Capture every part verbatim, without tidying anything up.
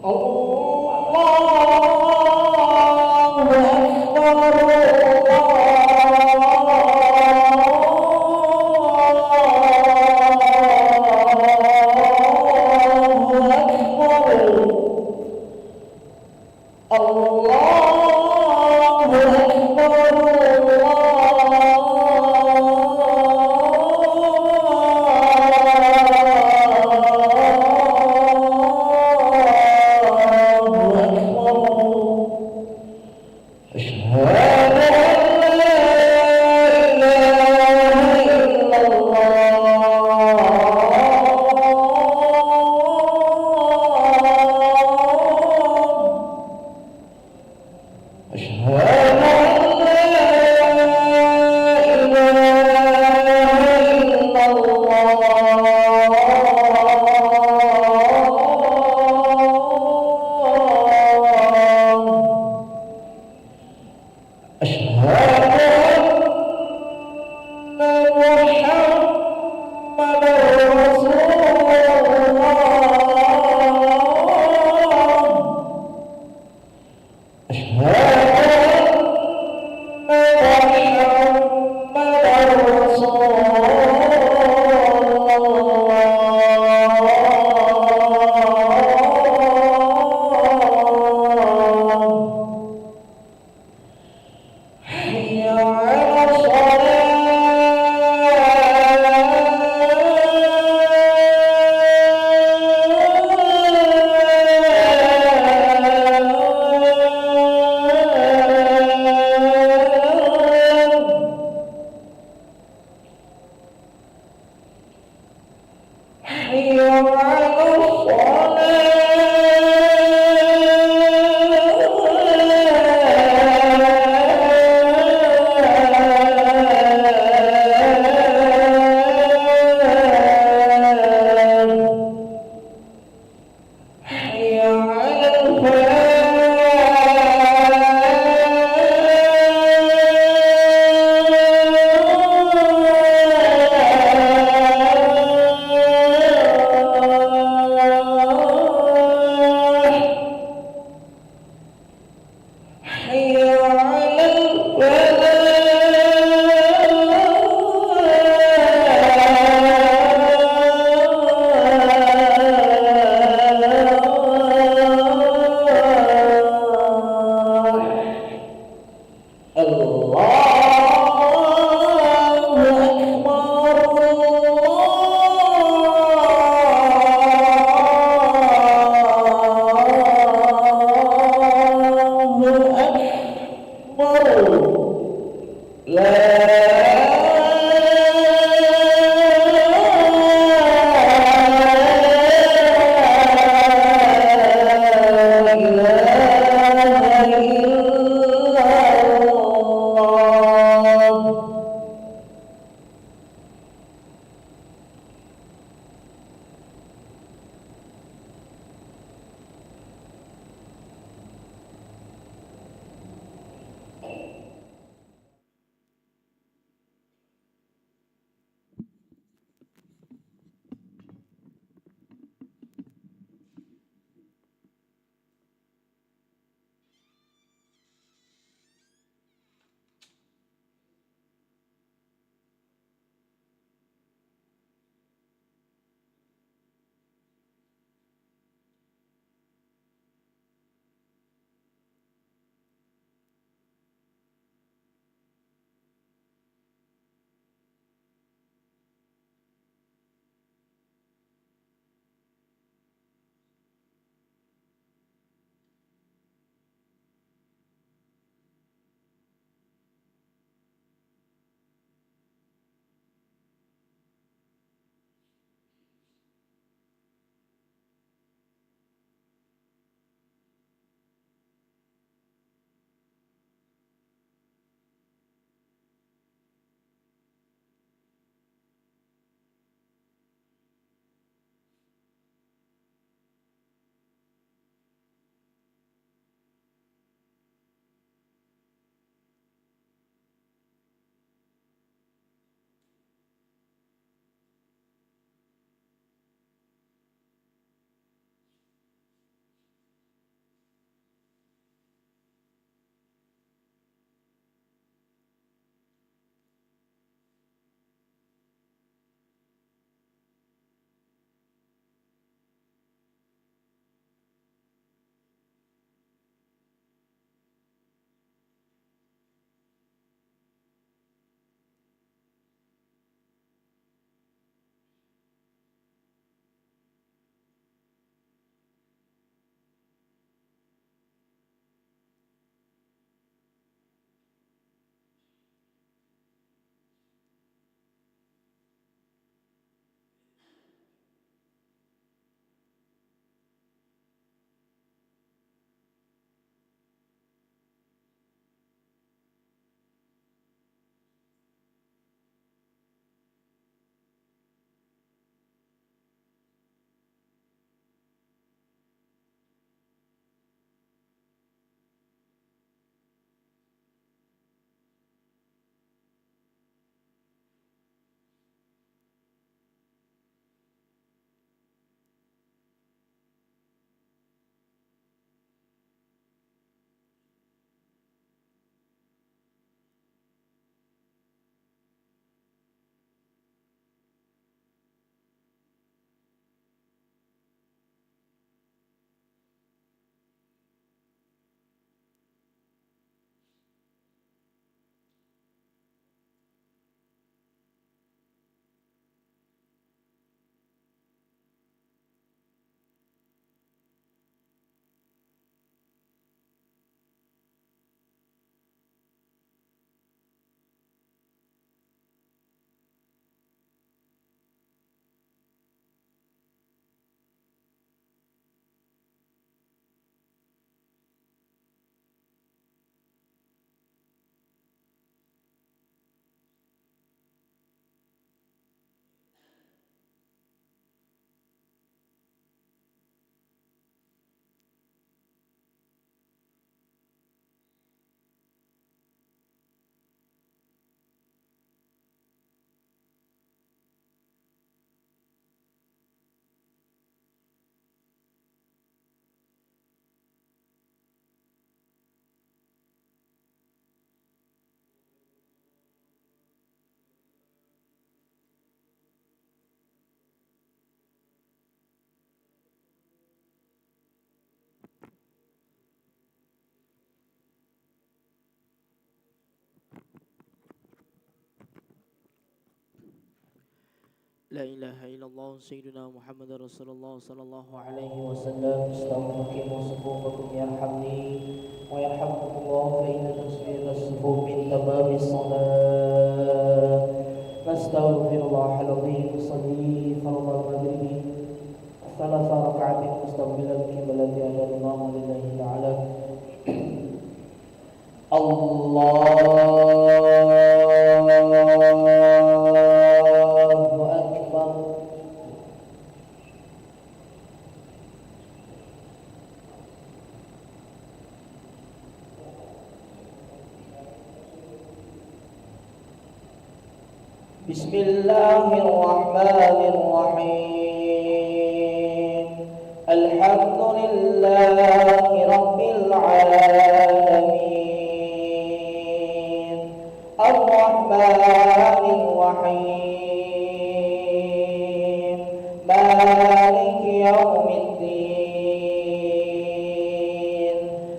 Allahu Akbar, Allahu Akbar. Allahu Akbar, Allahu Akbar. Asyhadu an la ilaha illallah. Asyhadu an la ilaha illallah. Asyhadu anna Muhammadar Rasulullah. Asyhadu anna Muhammadar Rasulullah. Hayya 'alas shalah. Hayya 'alas shalah. Hayya 'alal falah. لا إله إلا الله سيدنا محمد رسول الله صلى الله عليه وسلم. استووا أقيموا صفوفكم يرحمني ويرحمكم الله، فإن تسوية الصفوف من تمام الصلاة. نستغفر الله العظيم. أصلي فرض المغرب ثلاث ركعات مستقبل القبلة على الإمام لله تعالى. الله أكبر. بسم الله الرحمن الرحيم. الحمد لله رب العالمين. الرحمن الرحيم. مالك يوم الدين.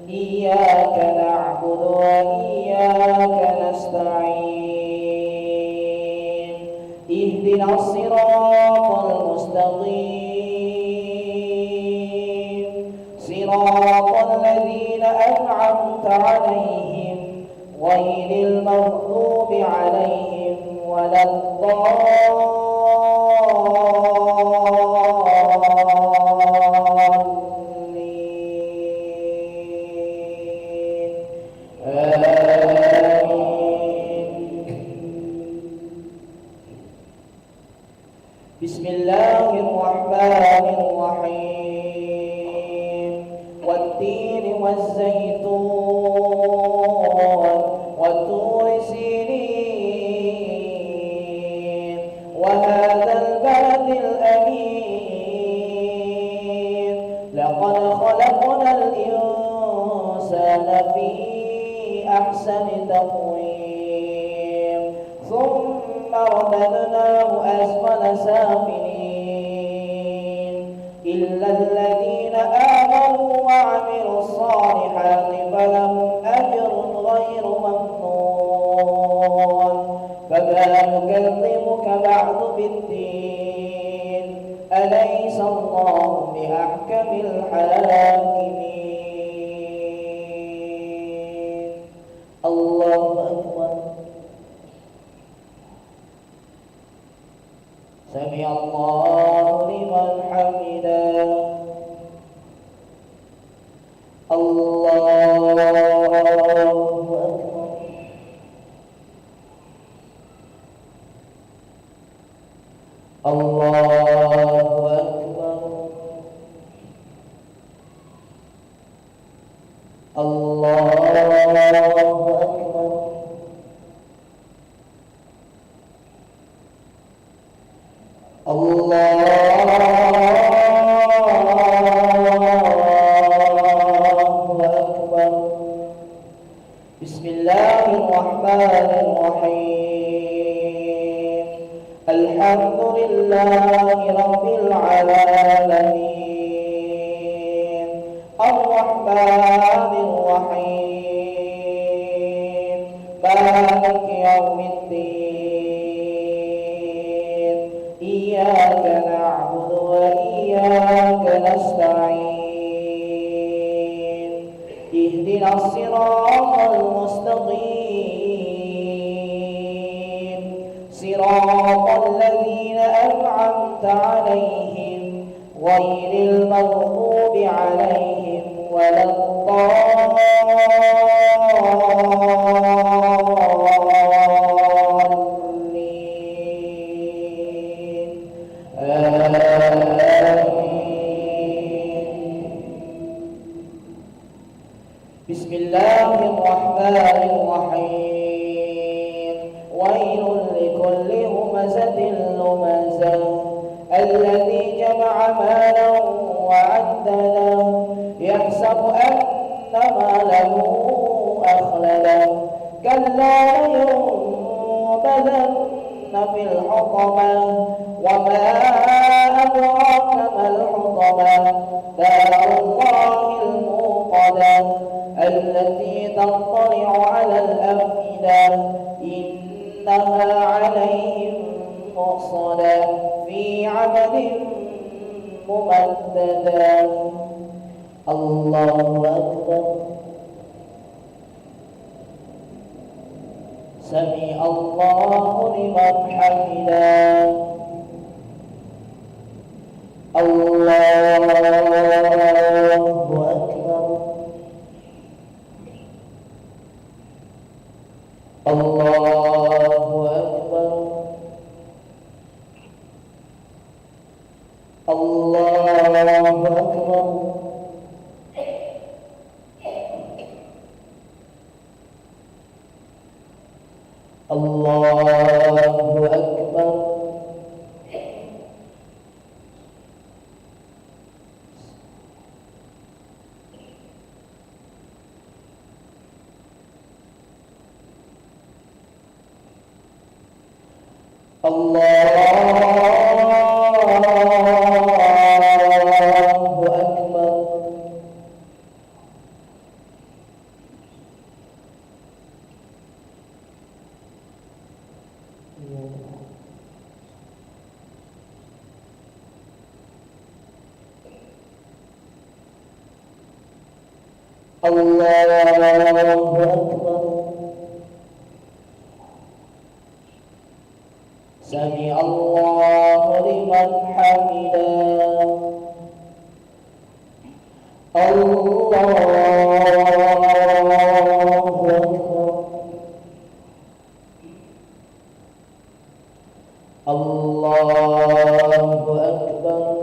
إياك نعبد وإياك نستعين. اهدنا الصراط المستقيم. صراط الذين أنعمت عليهم غير المغضوب عليهم ولا الضالين. آمين. بسم الله الرحمن الرحيم. والتين والزيتون وطور سينين وهذا البلد الأمين. لقد خلقنا الإنسان في أحسن تقويم. ثم رددناه أسفل سافلين. إلا الذين آمنوا وعملوا الصالحات فلهم أجر غير ممنون. فما يكذبك بعد بالدين. أليس الله بأحكم الحاكمين. الله أكبر. سمع الله لمن حمده. الله أكبر. الله أكبر. الله أكبر. الله أكبر. بسم الله الرحمن الرحيم. الحمد لله رب العالمين. الرحمن الرحيم. مالك يوم الدين. إياك نعبد وإياك نستعين. اهدنا الصراط المستقيم. صراط الذين أنعمت عليهم غير المغضوب عليهم ولا الضالين. آمين. بسم الله الرحمن الرحيم. ويل لكل همزة لمزة. الذي جمع مالا وعدده. يحسب أن ماله أخلده. كلا لينبذن في الحطمة. وما أدراك ما الحطمة. نار الله الموقدة. التي تطلع على الأفئدة. إنها عليهم محصنا في عمد ممددا. الله أكبر. سمع الله لمن حمده. الله أكبر. الله أكبر. الله أكبر. الله أكبر. الله أكبر. الله أكبر. سمع الله لمن حمده. الله أكبر. الله أكبر. الله أكبر.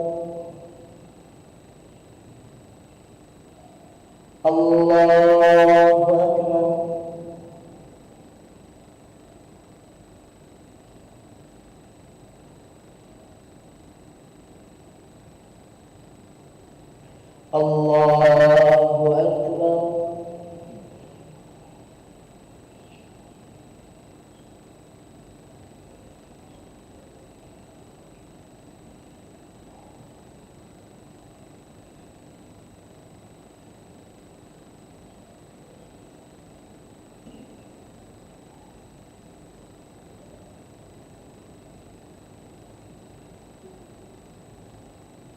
الله أكبر.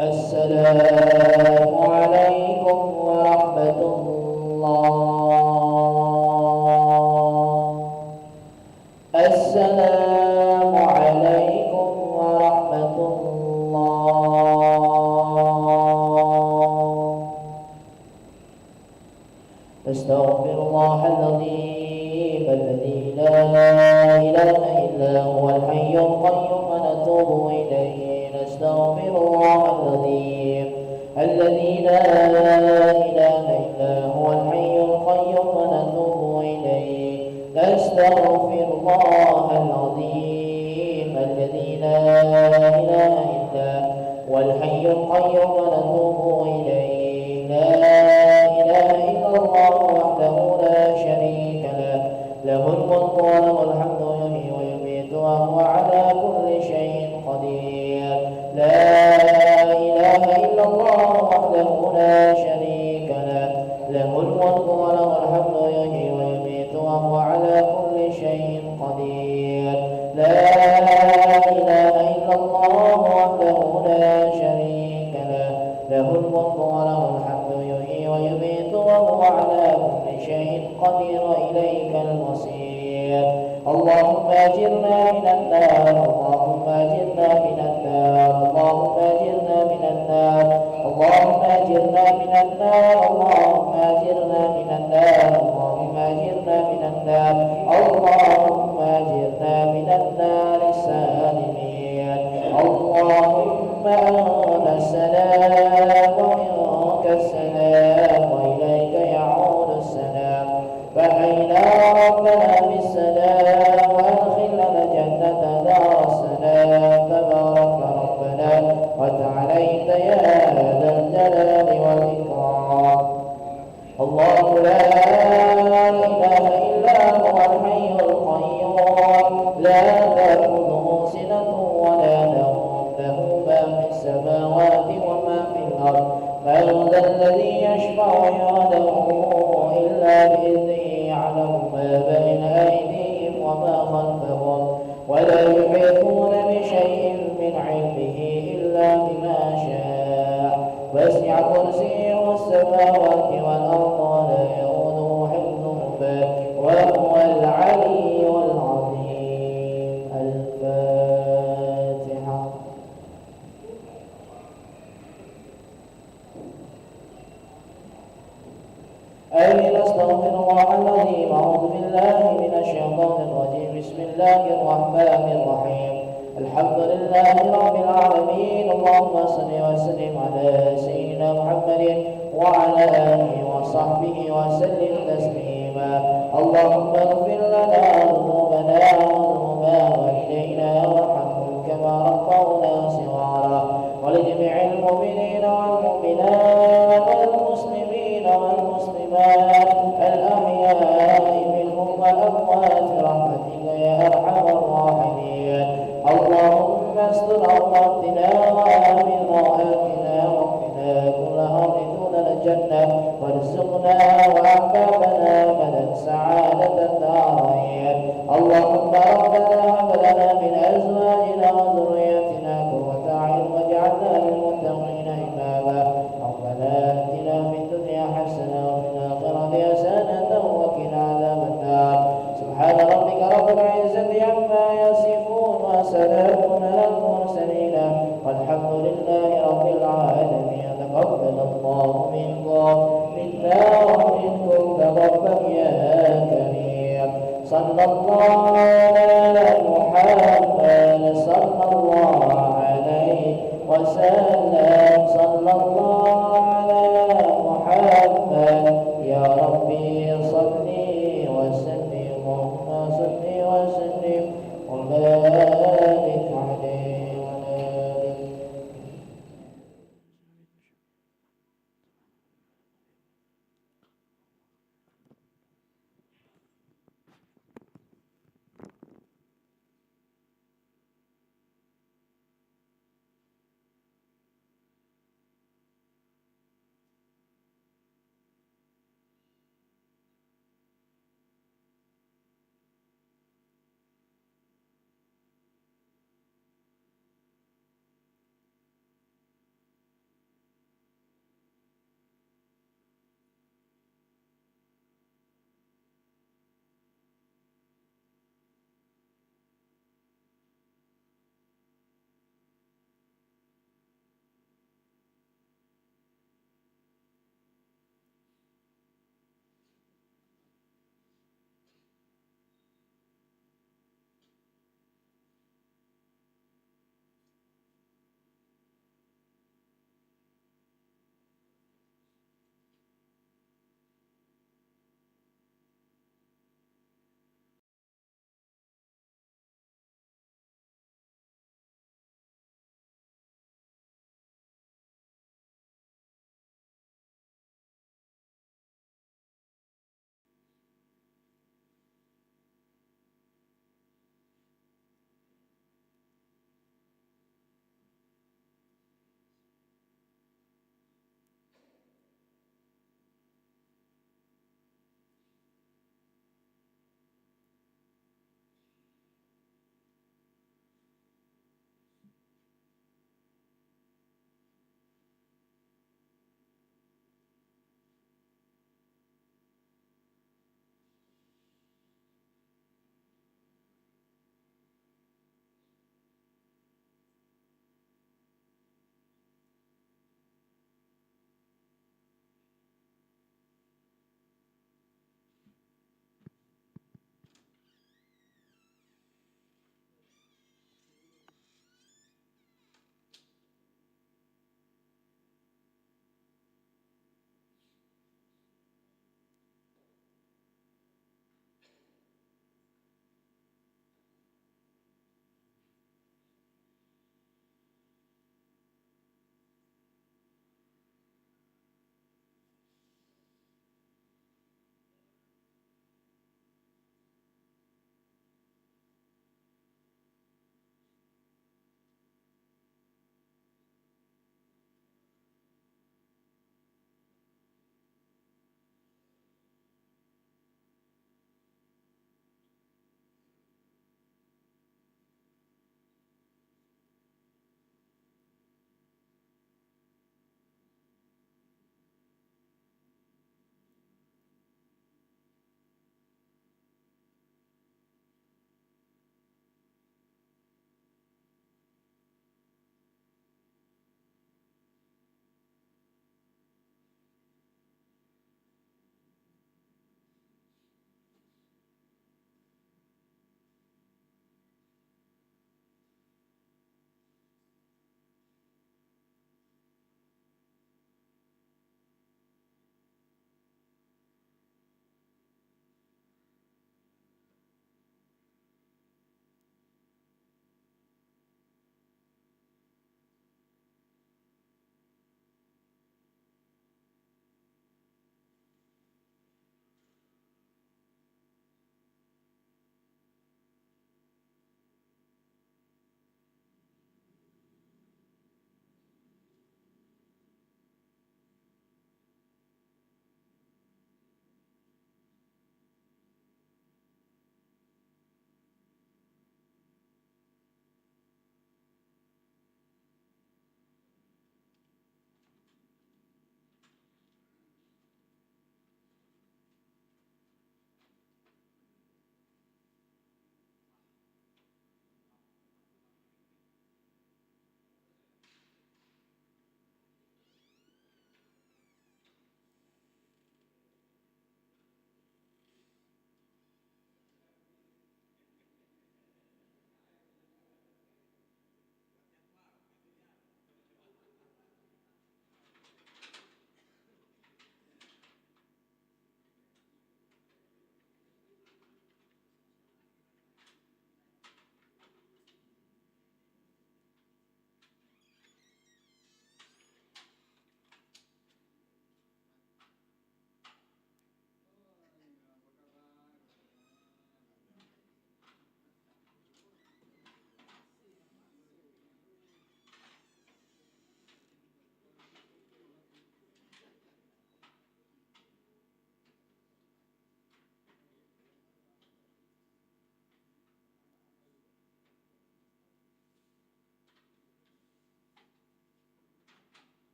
السلام عليكم ورحمة الله. السلام عليكم ورحمة الله. أستغفر الله العظيم الذي لا إله إلا هو الحي القيوم ونتوب إليه. نستغفر الله العظيم الذي لا إله إلا هو الحي القيوم ونتوب إليه. نستغفر الله العظيم الذي لا إله إلا هو الحي القيوم ونتوب إليه. لا إله إلا الله وحده لا شريك له، له الملك وله الحمد يحيي ويميت وهو على كل شيء قدير. لا إله إلا الله وحده لا شريك له، له الملك وله الحمد يحيي ويميت وهو على كل شيء قدير. لا إله إلا الله وحده لا شريك له، له الملك وله الحمد يحيي ويميت وهو على كل شيء قدير. إليك المصير. اللهم أجرنا من النار، اللهم أجرنا من النار، اللهم أجرنا من النار، اللهم أجرنا من النار، اللهم أجرنا من النار، اللهم أجرنا من النار، اللهم أجرنا من النار سالمين. اللهم أنت السلام ومنك السلام وإليك يعود السلام. فحينا ربنا بالسلام وأدخلنا الجنة دار السلام. تبارك ربنا وتعاليت يا ذا الجلال والإكرام. السماوات والأرض ولا يؤوده حفظهما وهو العلي العظيم. الفاتحة. آمين. أستغفر الله العظيم. أعوذ بالله من الشيطان الرجيم. بسم الله الرحمن الرحيم. الحمد لله رب العالمين. اللهم صل وسلم على سيدنا محمد وعلى آله وصحبه وسلم تسليما. اللهم اغفر لنا ذنوبنا وذنوب والدينا وارحمهم كما ربونا صغارا. ولجميع المؤمنين والمؤمنات والمسلمين والمسلمات الأحياء منهم والأموات برحمتك يا أرحم الراحمين. اللهم استر عوراتنا وآمن روآتنا واكفنا كل أمر دون الجنة وارزقنا وأحبابنا أبدا سعادة الدارين. اللهم ربنا هب لنا من أزواجنا وذرياتنا قرة أعين واجعلنا للمتقين إماما. ربنا آتنا في الدنيا حسنة وفي الآخرة حسنة وقنا عذاب النار. سبحان ربك رب العزة عما يصفون وسلام على المرسلين والحمد لله رب العالمين. تقبل الله منكم منا ومنكم تقبل يا كريم. صلى الله على محمد، صلى الله عليه وسلم، صلى الله على محمد. يا ربي صل وسلم، اللهم صل وسلم وبارك عليه وعلى آله.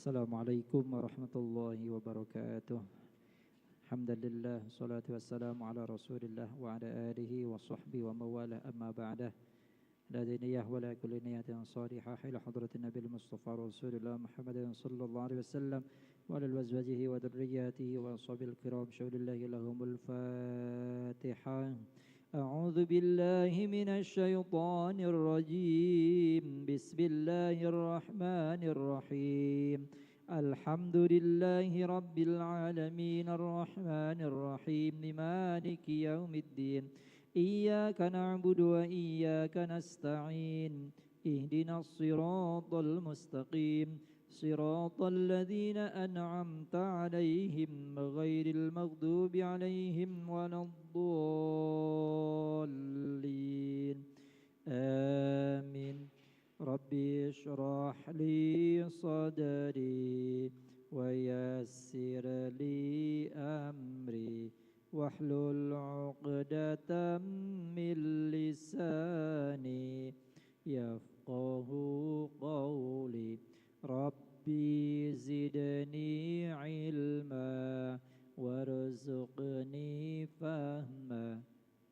السلام عليكم ورحمة الله وبركاته. الحمد لله، والصلاة والسلام على رسول الله وعلى آله وصحبه ومن والاه، أما بعد. لا دينية ولا كل نية صالحة إلى حضرة النبي المصطفى رسول الله محمد صلى الله عليه وسلم وعلى أزواجه وذرياته وأصحابه الكرام شهود الله لهم الفاتحة. أعوذ بالله من الشيطان الرجيم. بسم الله الرحمن الرحيم. الحمد لله رب العالمين الرحمن الرحيم مالك يوم الدين. إياك نعبد وإياك نستعين. اهدنا الصراط المستقيم. صراط الذين أنعمت عليهم غير المغضوب عليهم ولا الضالين. آمين. رب اشرح لي صدري ويسر لي أمري واحلل عقدة من لساني يفقه قولي. رب زدني علما وارزقني فهما.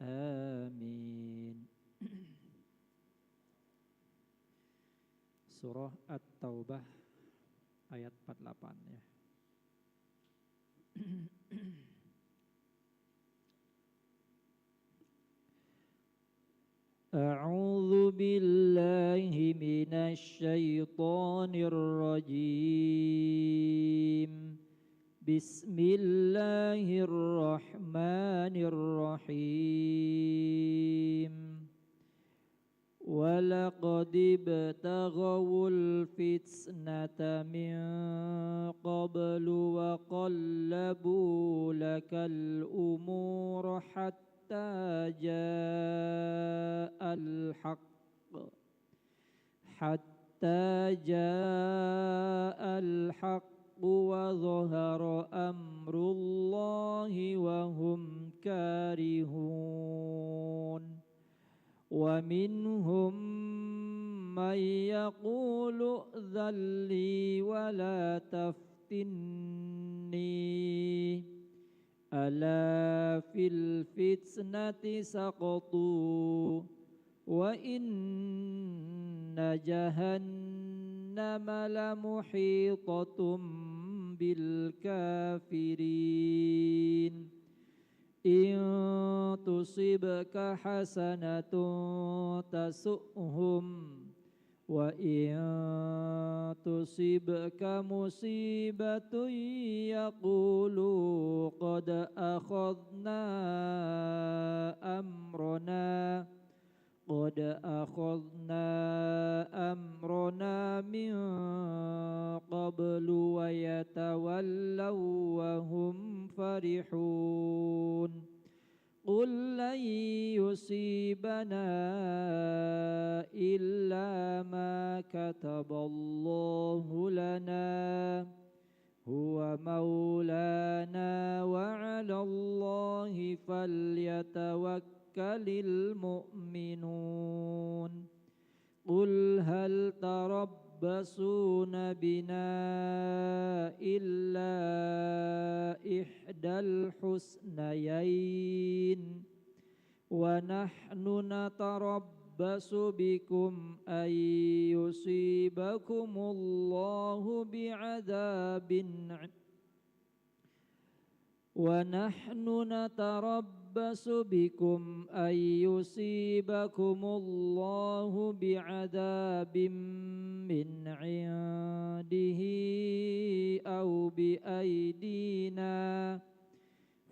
آمين. Surah At-Taubah ayat empat lapan, ya. أعوذ بالله من الشيطان الرجيم. بسم الله الرحمن الرحيم. ولقد ابتغوا الفتنة من قبل وقلبوا لك الأمور حتى جاء الحق، حتى جاء الحق وظهر أمر الله وهم كارهون. ومنهم من يقول ائذن لي ولا تفتني. ألا في الفتنة سقطوا وإن جهنم لمحيطة بالكافرين. إن تصبك حسنة تسؤهم وإن تصبك مصيبة يقولوا قد أخذنا أمرنا، قد أخذنا أمرنا من قبل ويتولوا وهم فرحون. قل لن يصيبنا إلا ما كتب الله لنا هو مولانا وعلى الله فليتوكل المؤمنون. قل هل تربصون بنا إلا إحدى الحسنيين ونحن نتربص بكم أن يصيبكم الله بعذاب ونحن نتربص بكم أن يصيبكم الله بعذاب من عنده أو بأيدينا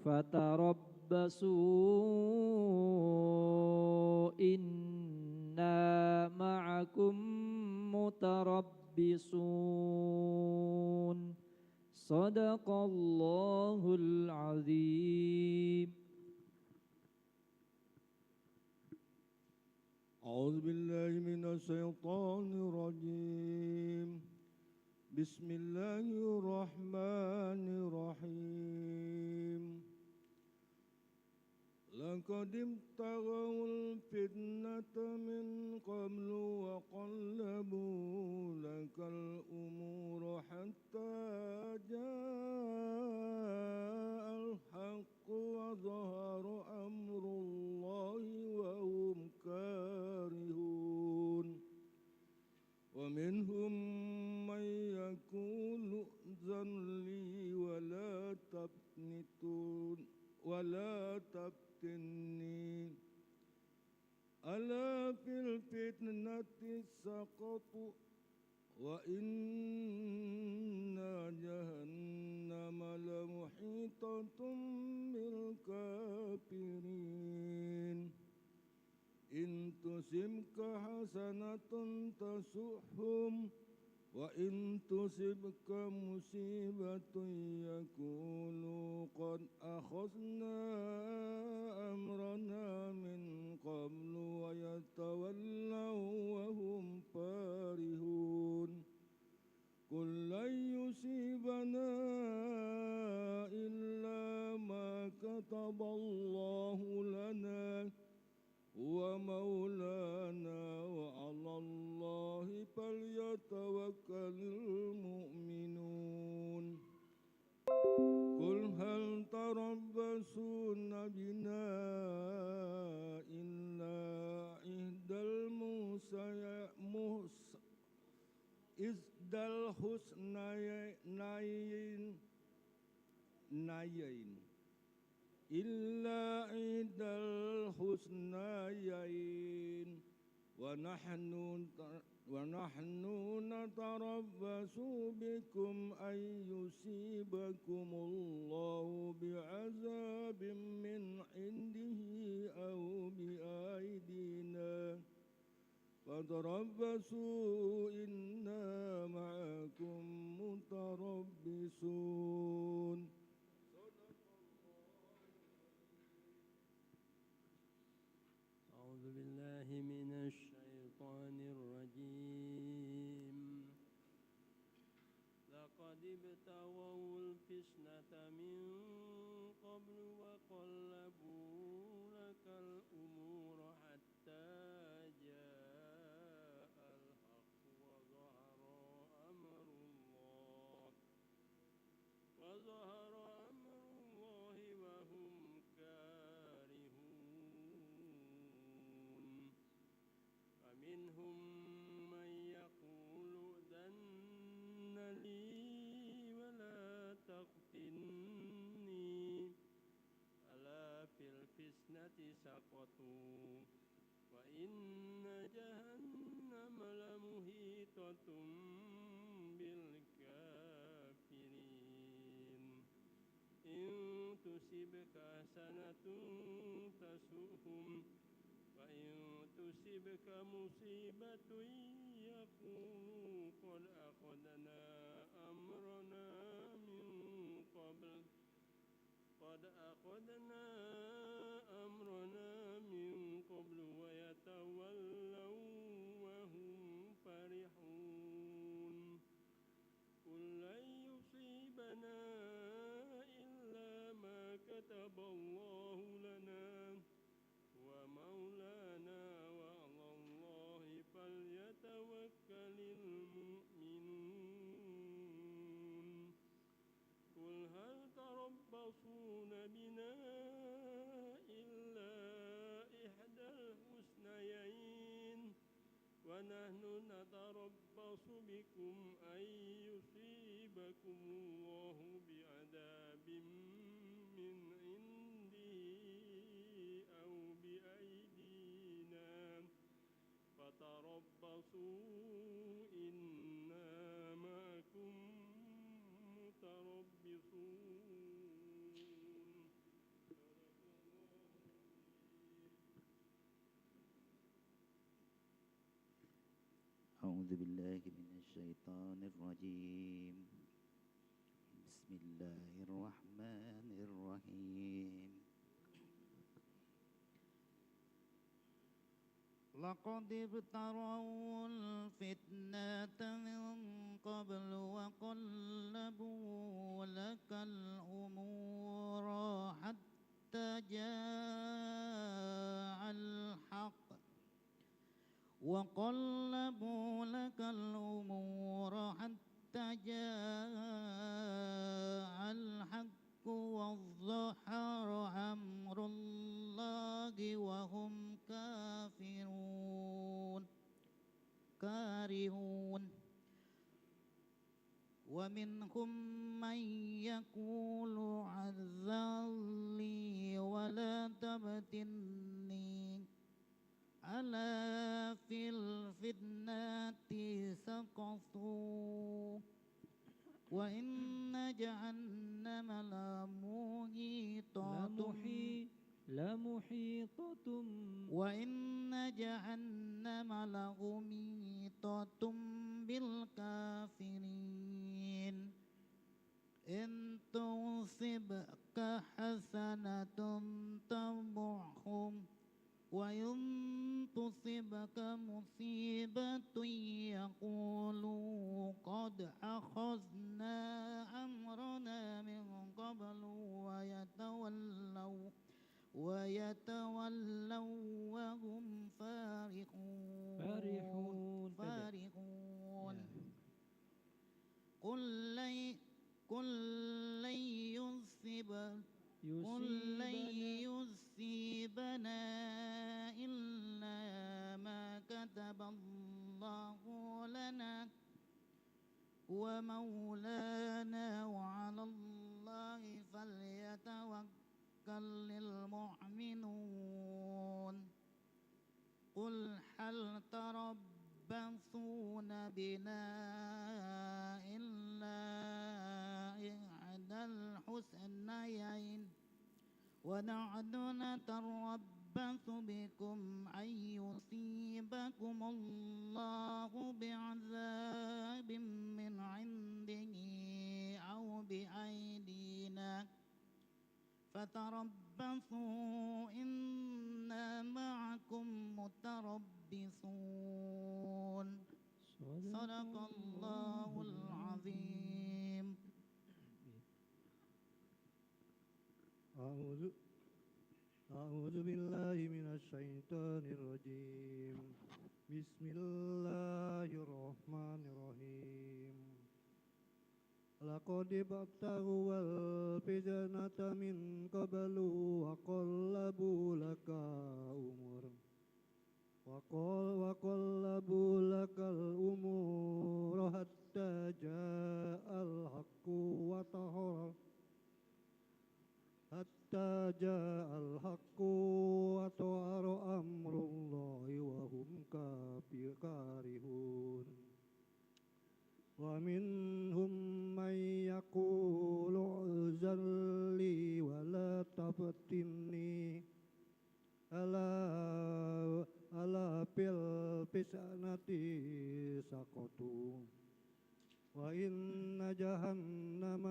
فتربصوا إنا معكم متربصون. صدق الله العظيم. أعوذ بالله من الشيطان الرجيم. بسم الله الرحمن الرحيم. لقد ابتغوا الفتنة من قبل وقلبوا لك الأمور حتى جاء الحق وظهر أمر الله وهم كارهون. ومنهم من يقول ائذن لي ولا تفتنون، ولا تفتني. ألا في الفتنة سقطوا وإن جهنم لمحيطة بالكافرين. إن تصبك حسنة تسؤهم وإن تصبك مصيبة يقولوا قد أخذنا أمرنا من قبل ويتولوا وهم فرحون. قل لن يصيبنا إلا ما كتب الله لنا هو مولانا وعلى الله فليتوكل المؤمنون. قل هل تربصون بنا إلا إحدى المحصي-، محص-، إحدى الحسنيين، نيين. إلا إحدى الحسنيين ونحن ت-، ونحن نتربص بكم أن يصيبكم الله بعذاب من عنده أو بأيدينا فتربصوا إنا معكم متربصون. أعوذ بالله من الشيطان الرجيم. لقد ابتغوا الفتنة من قبل وقلبوا لك الأمور حتى جاء الحق وظهر أمر الله، وظهر أمر الله وهم كارهون. فمنهم من يقول ائذن لي ولا تفتني، ألا في الفتنة سقطوا، وإن جهنم لمحيطة بالكافرين. إن تصبك حسنة تسؤهم، وإن تصبك مصيبة يقولوا قد أخذنا أمرنا من قبل، قد أخذنا أمرنا من قبل ويتولوا وهم فرحون. قل لن يصيبنا إلا ما كتب الله لنا هو مولانا وعلى الله فليتوكل المؤمنون. قل هل تربصون بنا إلا إحدى الحسنيين ونحن نتربص بكم أن يصيبكم الله بعذاب من عنده أو بأيدينا فتربصوا إنا معكم متربصون. أعوذ بالله من الشيطان الرجيم. بسم الله الرحمن الرحيم. لقد ابتغوا الفتنة من قبل وقلبوا لك الأمور حتى جاء وقلبوا لك الأمور حتى جاء الحق وظهر أمر الله وهم كافرون، كارهون. ومنهم من يقول ائذن لي ولا تفتني، ألا في الفتنة سقطوا، وإن جهنم لمحيطة لمحي-، لمحيطة. وإن جهنم لمحيطة بالكافرين. إن تصبك حسنة تسؤهم، وإن تصبك مصيبة يقولوا قد أخذنا أمرنا من قبل ويتولوا، ويتولوا وهم فارحون. فارحون. فارحون. يا. قل لن، قل لن يصيب-، قل لن يصيبنا. يصيبنا إلا ما كتب الله لنا هو مولانا وعلى الله فليتوكل المؤمنون. قل هل تربصون بنا إلا إحدى الحسنيين ونحن نتربص بكم أن يصيبكم الله بعذاب من عنده أو بأيدينا فتربصوا إنا معكم متربصون. صدق الله العظيم. أعوذ، أعوذ بالله من الشيطان الرجيم. بسم الله الرحمن الرحيم. لقد ابتغوا الفتنة من قبل وقلبوا لك الأمور، وقل-، وقلبوا لك الأمور حتى جاء الحق وظهر، حتى جاء الحق وظهر أمر الله وهم كافر-، كارهون. ومنهم من يقول ائذن لي ولا تفتني ألا، ألا في الفتنة سقطوا وإن جهنم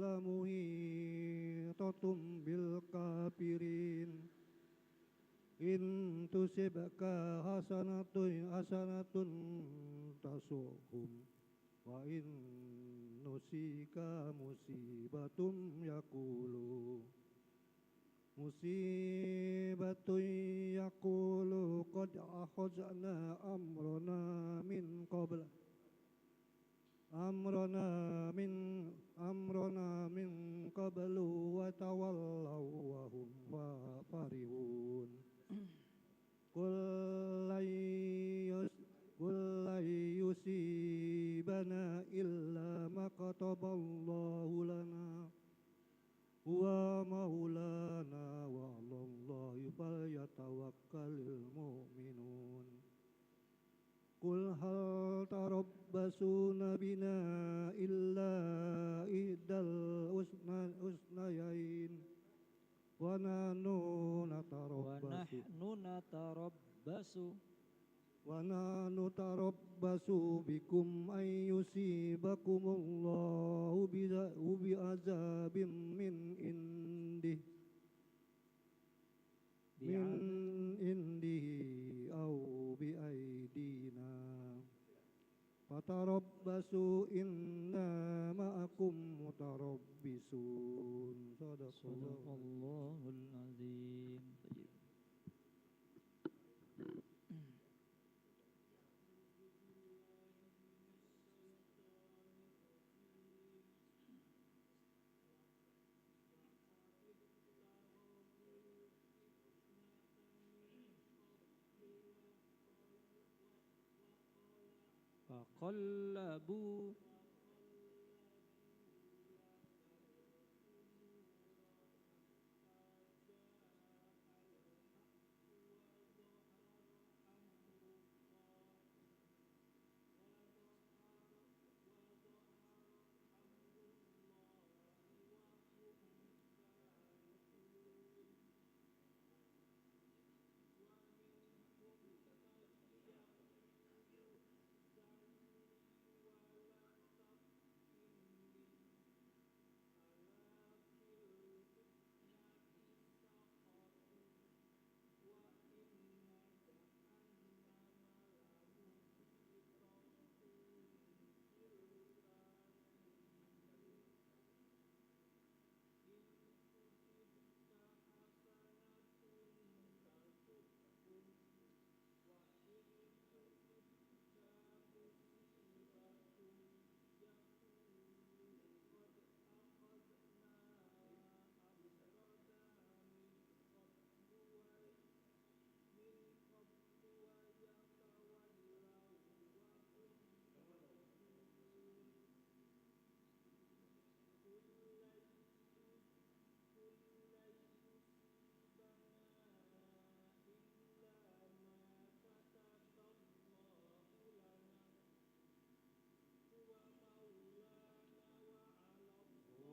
لمحيطة بالكافرين. إن تصبك حسنة، حسنة تسؤهم، وإن تصبك مصيبة يقولوا، مصيبة يقولوا قد أخذنا أمرنا من قبل، أمرنا من، أمرنا من قبل وتولوا وهم ف-، فرحون. قل لن يص-، قل لن يصيبنا إلا ما كتب الله لنا هو مولانا وعلى الله فليتوكل المؤمنون. قل هل تربصون بنا إلا إحدى الحسن-، الحسنيين ونحن نتربص، ونحن نتربص. ونحن نتربص بكم أن يصيبكم الله بذ-، بعذاب من عنده، من عنده أو بأيدينا. فتربصوا إنا معكم متربصون. صدق الله. صدق الله العظيم. Qallabu.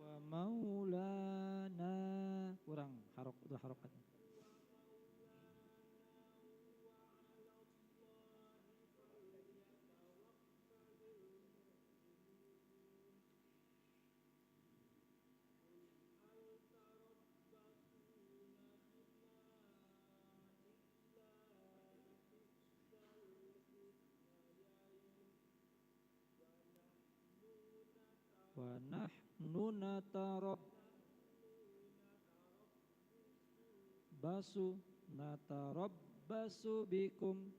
Wa maulana. Kurang harok, dua harokat. Wa nahnu natarabbasu, natarabbasu bikum.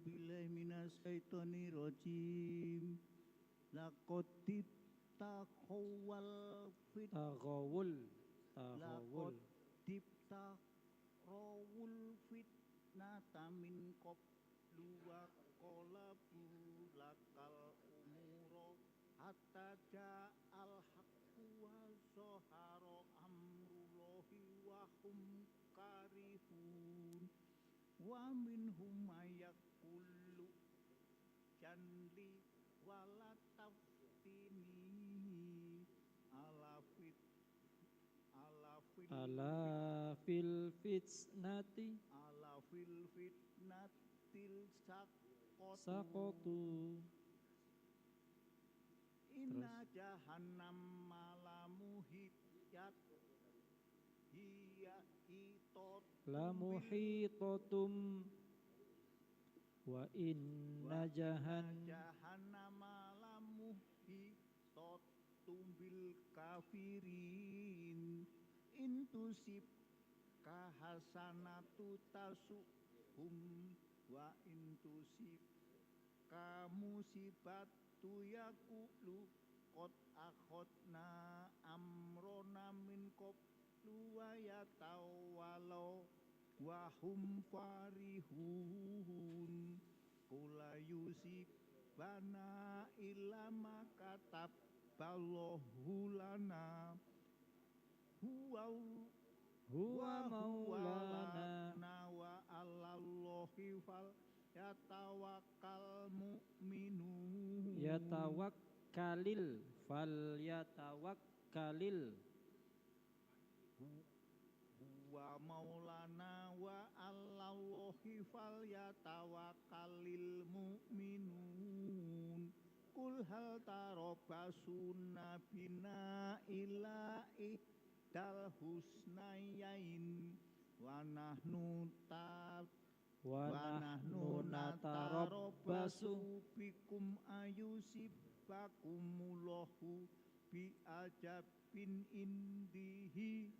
Billahi minasyaitonirrajim. Laqad ibtaghawul fit- Taghawul. Taghawul. Laqad ibtaghawul fitnata min qablu wa qalabu lakal umura hatta ja'al haqqu wa zahara amrullahi wa hum karihun. Wa minhum may yaqulu janli wala taftini ala fit-, ala fil Ala fil fitnati. Ala fil fitnatil saqatu. Saqatu. Inna Terus. Jahannama lamuhiyat hiya itot. Lamuhitatum. Wa inna Wa inna jahan- jahannama lamuhitatum bil kafirin. In tusibka hasanatu tasuhum wa in tusib ka musibatu yaqulu qad akhadna amrona min qablu wa yatawallaw wa hum farihun. Qul la yusibana illa ma kataballahu lana. Huwa, Huwa huwa maulana. Maulana wa alallahi fal yatawakkal mu'minun. Yatawakkalil, fal yatawakkalil. Hu-, huwa maulana wa alallahi fal yatawakkalil mu'minun. Qul hal tarabbasuna bina illa ihdal husnayain wa nahnu ta-, Wa wa nahnu nahnu natarabbasu natarabbasu bikum ayusibakumullahu bi ajabin indihi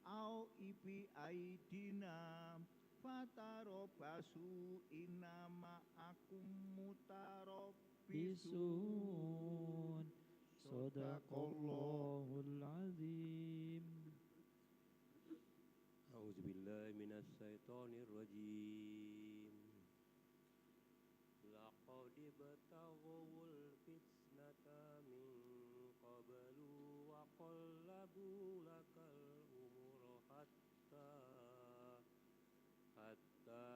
au bi aidina. Fatarabbasu inna ma'akum mutarabbisun. Bisun. Sadaqallahul azim. A'udzubillahi minasyaitonirrajim. Laqad ibtaghawul fitnata min qablu wa qallabu lakal umura hatta, hatta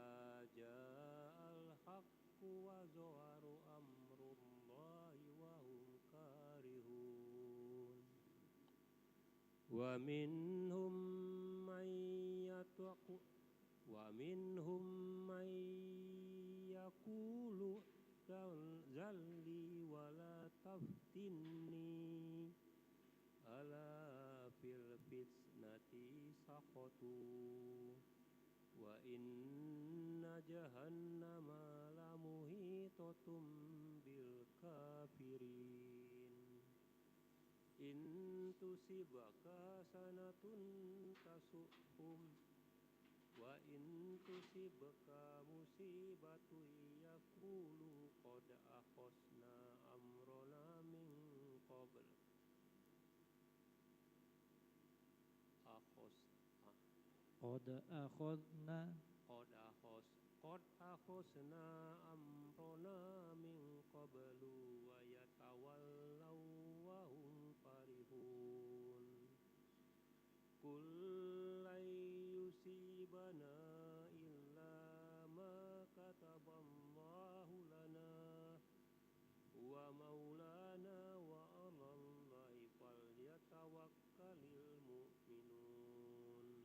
ja'al haqqu wa zahara amrullahi wa hum karihun. Wa minhum man yataqu-, wa minhum man yaqulu zal-, zalli wa la taftinni ala fil fitnati saqatu. Wa inna jahannama lamuhitatum bil kafirin. In tusibka hasanatun tasuhum, wa in tusibka musibatun yaqulu qad akhadna amrana min qabl. Akhos-, ah. Qad akhadna. Qad akhos-, qad akhosna amrona min qablu wa yatawallaw wa hum farihun. Qul lan yusibana illa ma kataballahu lana huwa maulana wa 'alallahi falyatawakkalil mu'minun.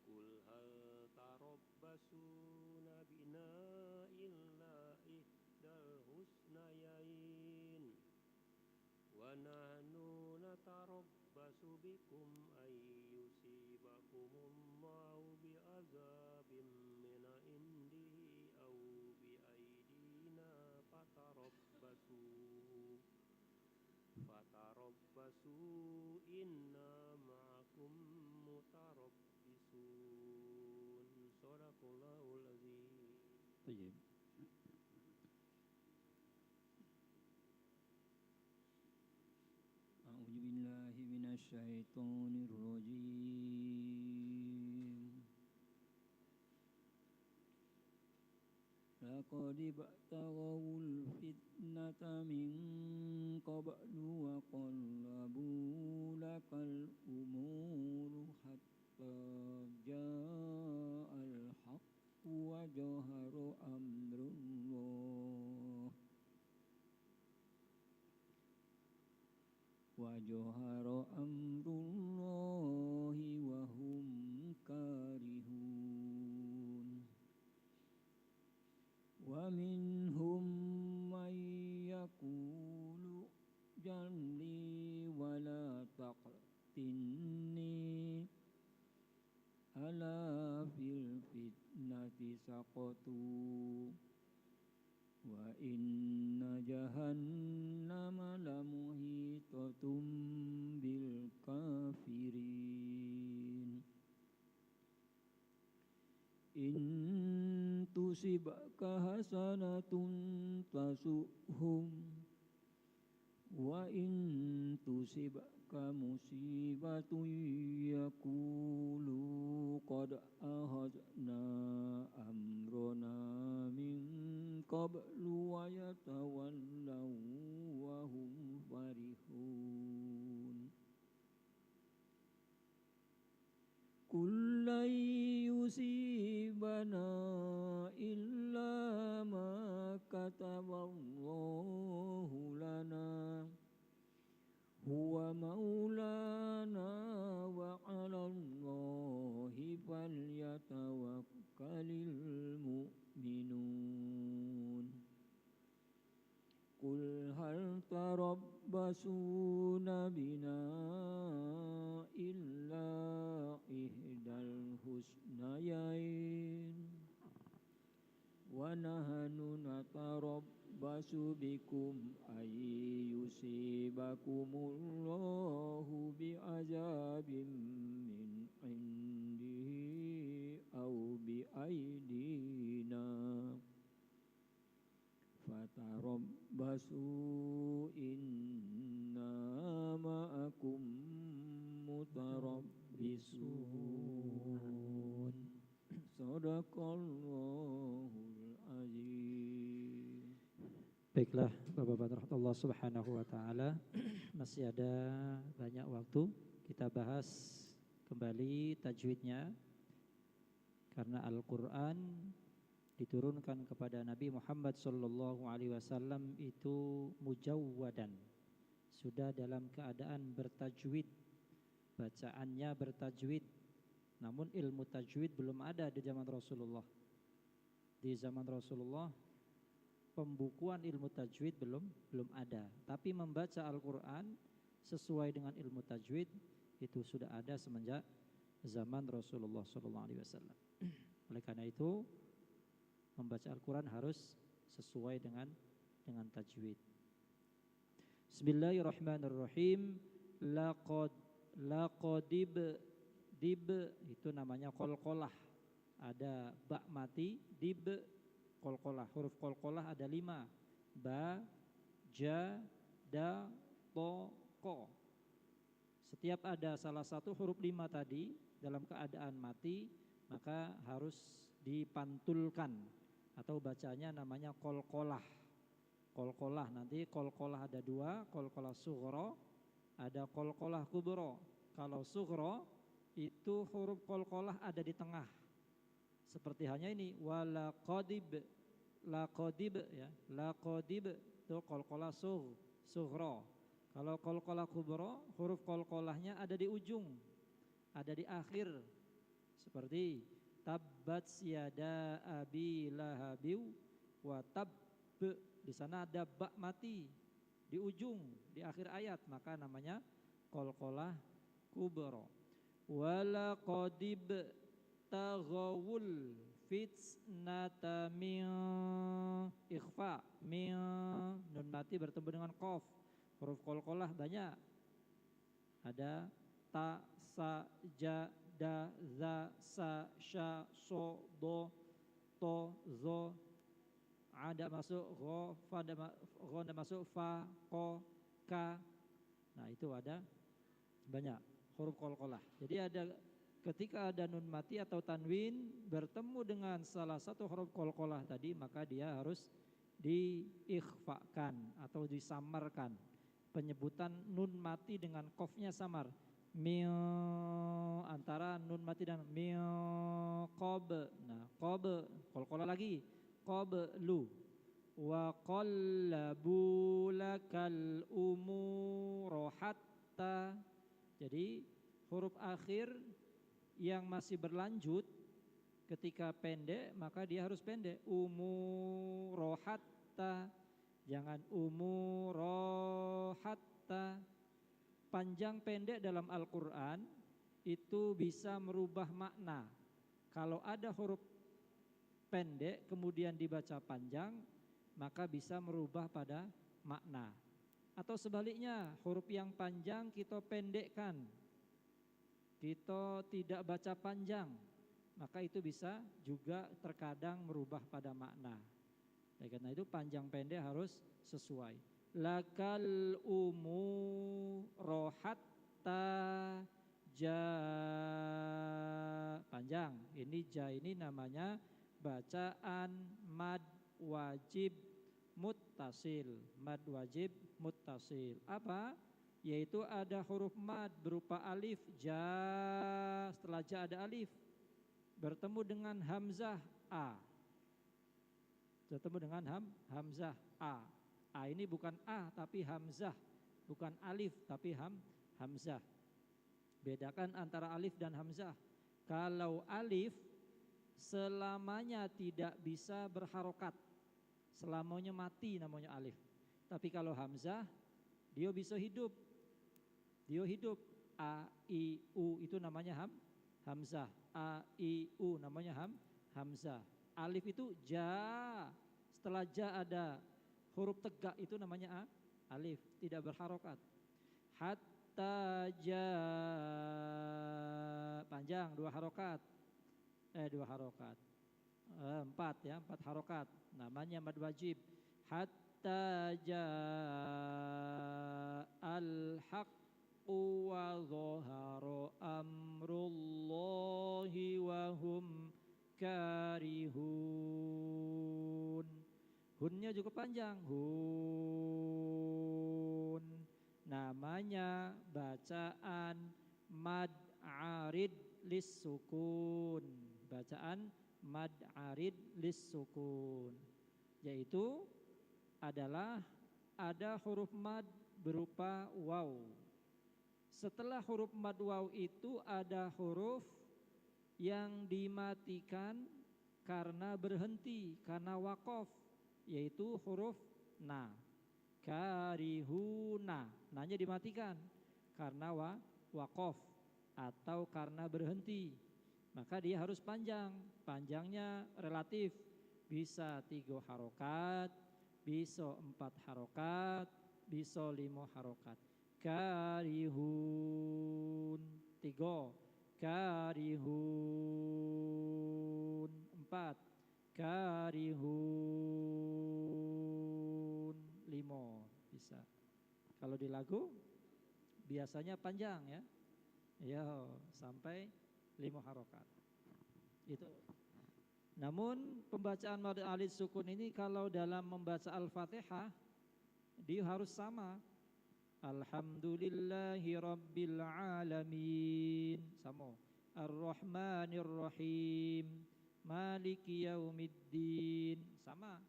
Qul hal tarabbasuna bina illa ihdal husnayain. Wa nahnu natarabbasu bikum an yusibakumullahu bi'adzabim min indihi aw bi'aidina fatarabbasu, fatarabbasu inna ma'akum mutarabbisun. Shadaqallahul azim. Tayyib. A'udzu billahi minasy syaithanir rajim. Laqad ibtaghaul fitnata min qablu wa qallabu lakal umuru hatta ja'al haqqu wa jahara amrullah. Wa jahara amrullahi wa hum karihun. Wa minhum man yaqulu ij'alni wa la taftinni. Ala fil fitnati saqatu. Wa inna jahannama lamuhitatum bil kafirin. In tusibka hasanatun tasu'hum, wa in tusibka musibatun yaqulu qad akhadna amrana min qablu wa yatawallaw wa hum farihun. Qul lan yusibana illa ma kataballahu lana, huwa maulana wa 'alallahi falyatawakkalil mu'minun. Qul hal tarabbasuna bina illa ihdal husnayain, wa nahnu natarabbasu bikum an yusibakumullahu bi'adzabim min indihi aw bi'aidina. Fatarabbasu inna ma'akum mutarabbisun. Sadaqallahul azim. Baiklah, Bapak-bapak rahmat Allah Subhanahu wa taala, masih ada banyak waktu kita bahas kembali tajwidnya, karena Al-Qur'an diturunkan kepada Nabi Muhammad sallallahu alaihi wasallam itu mujawwadan, sudah dalam keadaan bertajwid, bacaannya bertajwid. Namun ilmu tajwid belum ada di zaman Rasulullah. Di zaman Rasulullah, pembukuan ilmu tajwid belum belum ada, tapi membaca Al-Qur'an sesuai dengan ilmu tajwid itu sudah ada semenjak zaman Rasulullah sallallahu alaihi wasallam. Oleh karena itu, membaca Al-Qur'an harus sesuai dengan dengan tajwid. Bismillahirrahmanirrahim. Laqad, laqadib, dib itu namanya qalqalah. Ada ba mati, dib, qalqalah. Huruf qalqalah ada lima. Ba, ja, da, ta, qa. Setiap ada salah satu huruf lima tadi dalam keadaan mati, maka harus dipantulkan atau bacanya namanya qalqalah. Qalqalah, nanti qalqalah ada dua, qalqalah sughra, ada qalqalah kubra. Kalau sughra, itu huruf qalqalah ada di tengah. Seperti halnya ini, wa laqadib, laqadib, ya, laqadib, itu qalqalah sugh-, sughra. Kalau qalqalah kubra, huruf qalqalahnya ada di ujung, ada di akhir. Seperti tabbat yada abi lahabiw wa tabb. Di sana ada ba mati di ujung, di akhir ayat, maka namanya qalqalah kubra. Walaqadib taghawul fitnata min, ikhfa, min, nun mati bertemu dengan qaf. Huruf qalqalah banyak. Ada ta, sa, ja, da, za, sa, sha, sho, dho, tho, dho, A dak masuk, gho, fa dak ma-, gho dak masuk, fa, ko, ka. Nah, itu ada banyak huruf qalqalah. Jadi ada, ketika ada nun mati atau tanwin bertemu dengan salah satu huruf qalqalah tadi, maka dia harus diikhfakan atau disamarkan. Penyebutan nun mati dengan qafnya samar. Mil, antara nun mati dan mil, qab. Nah, qab, qalqalah lagi. Qablu. Wa qallabu lakal umura hatta. Jadi, huruf akhir yang masih berlanjut, ketika pendek, maka dia harus pendek. Umura hatta. Jangan umura hatta. Panjang pendek dalam Al-Quran itu bisa merubah makna. Kalau ada huruf pendek kemudian dibaca panjang, maka bisa merubah pada makna. Atau sebaliknya, huruf yang panjang kita pendekkan, kita tidak baca panjang, maka itu bisa juga terkadang merubah pada makna. Oleh karena itu, panjang pendek harus sesuai. Lakal umura hatta ja. Panjang. Ini ja ini namanya bacaan mad wajib muttasil. Mad wajib muttasil. Apa? Yaitu ada huruf mad berupa alif, ja. Setelah ja ada alif. Bertemu dengan hamzah, a. Bertemu dengan ham, hamzah, a. A ini bukan a, tapi hamzah. Bukan alif, tapi ham, hamzah. Bedakan antara alif dan hamzah. Kalau alif, selamanya tidak bisa berharokat. Selamanya mati namanya alif. Tapi kalau hamzah, dia bisa hidup. Dia hidup. A, i, u, itu namanya ham, hamzah. A, i, u, namanya ham, hamzah. Alif itu ja. Setelah ja ada huruf tegak, itu namanya a, alif. Tidak berharokat. Hatta ja. Panjang, dua harokat. Eh, dua harokat. Eh, empat ya, empat harokat. Namanya mad wajib. Hatta ja al haqqu wa zahara amrullahi wa hum karihun. Hunnya juga panjang. Hun. Namanya bacaan mad arid lis sukun. Bacaan mad arid lis sukun. Yaitu adalah ada huruf mad berupa waw. Setelah huruf mad waw itu ada huruf yang dimatikan karena berhenti, karena wakof, yaitu huruf na. Karihuna. Nanya dimatikan karena wa, wakof atau karena berhenti. Maka dia harus panjang. Panjangnya relatif. Bisa tiga harokat, bisa empat harokat, bisa lima harokat. Karihun. Tiga. Karihun. Empat. Karihun. Lima. Bisa. Kalau di lagu, biasanya panjang ya. Ya, sampai lima harokat. Itu. Namun, pembacaan mad arid sukun ini kalau dalam membaca Al-Fatihah, dia harus sama. Alhamdulillahi rabbil alamin. Sama. Ar-Rahmanir Rahim. Maliki yaumiddin. Sama.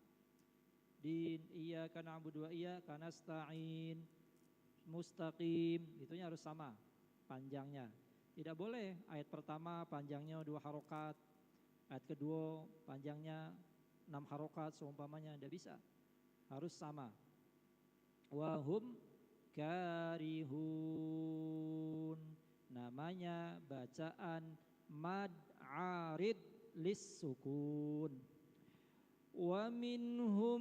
Din, iyyaka na'budu wa iyyaka nasta'in. Mustaqim. Itunya harus sama panjangnya. Tidak boleh ayat pertama panjangnya dua harokat, ayat kedua panjangnya enam harokat seumpamanya. Tidak bisa. Harus sama. Wa hum karihun. Namanya bacaan mad arid lis sukun. Wa minhum.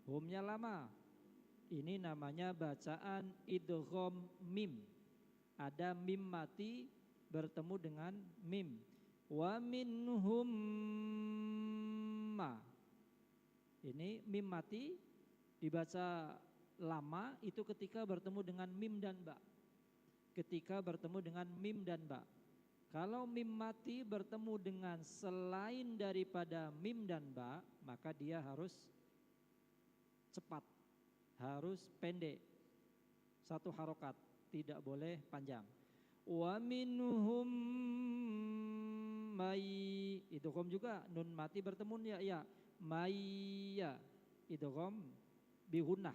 Humnya lama. Ini namanya bacaan idgham mim. Ada mim mati bertemu dengan mim. Wa minhum Lama. Ini mim mati dibaca lama itu ketika bertemu dengan mim dan ba. Ketika bertemu dengan mim dan ba. Kalau mim mati bertemu dengan selain daripada mim dan ba, maka dia harus cepat, harus pendek. Satu harokat, tidak boleh panjang. Wa minhum may, idgham juga, nun mati bertemu ya, ya. Mayya, idgham bi ghunnah.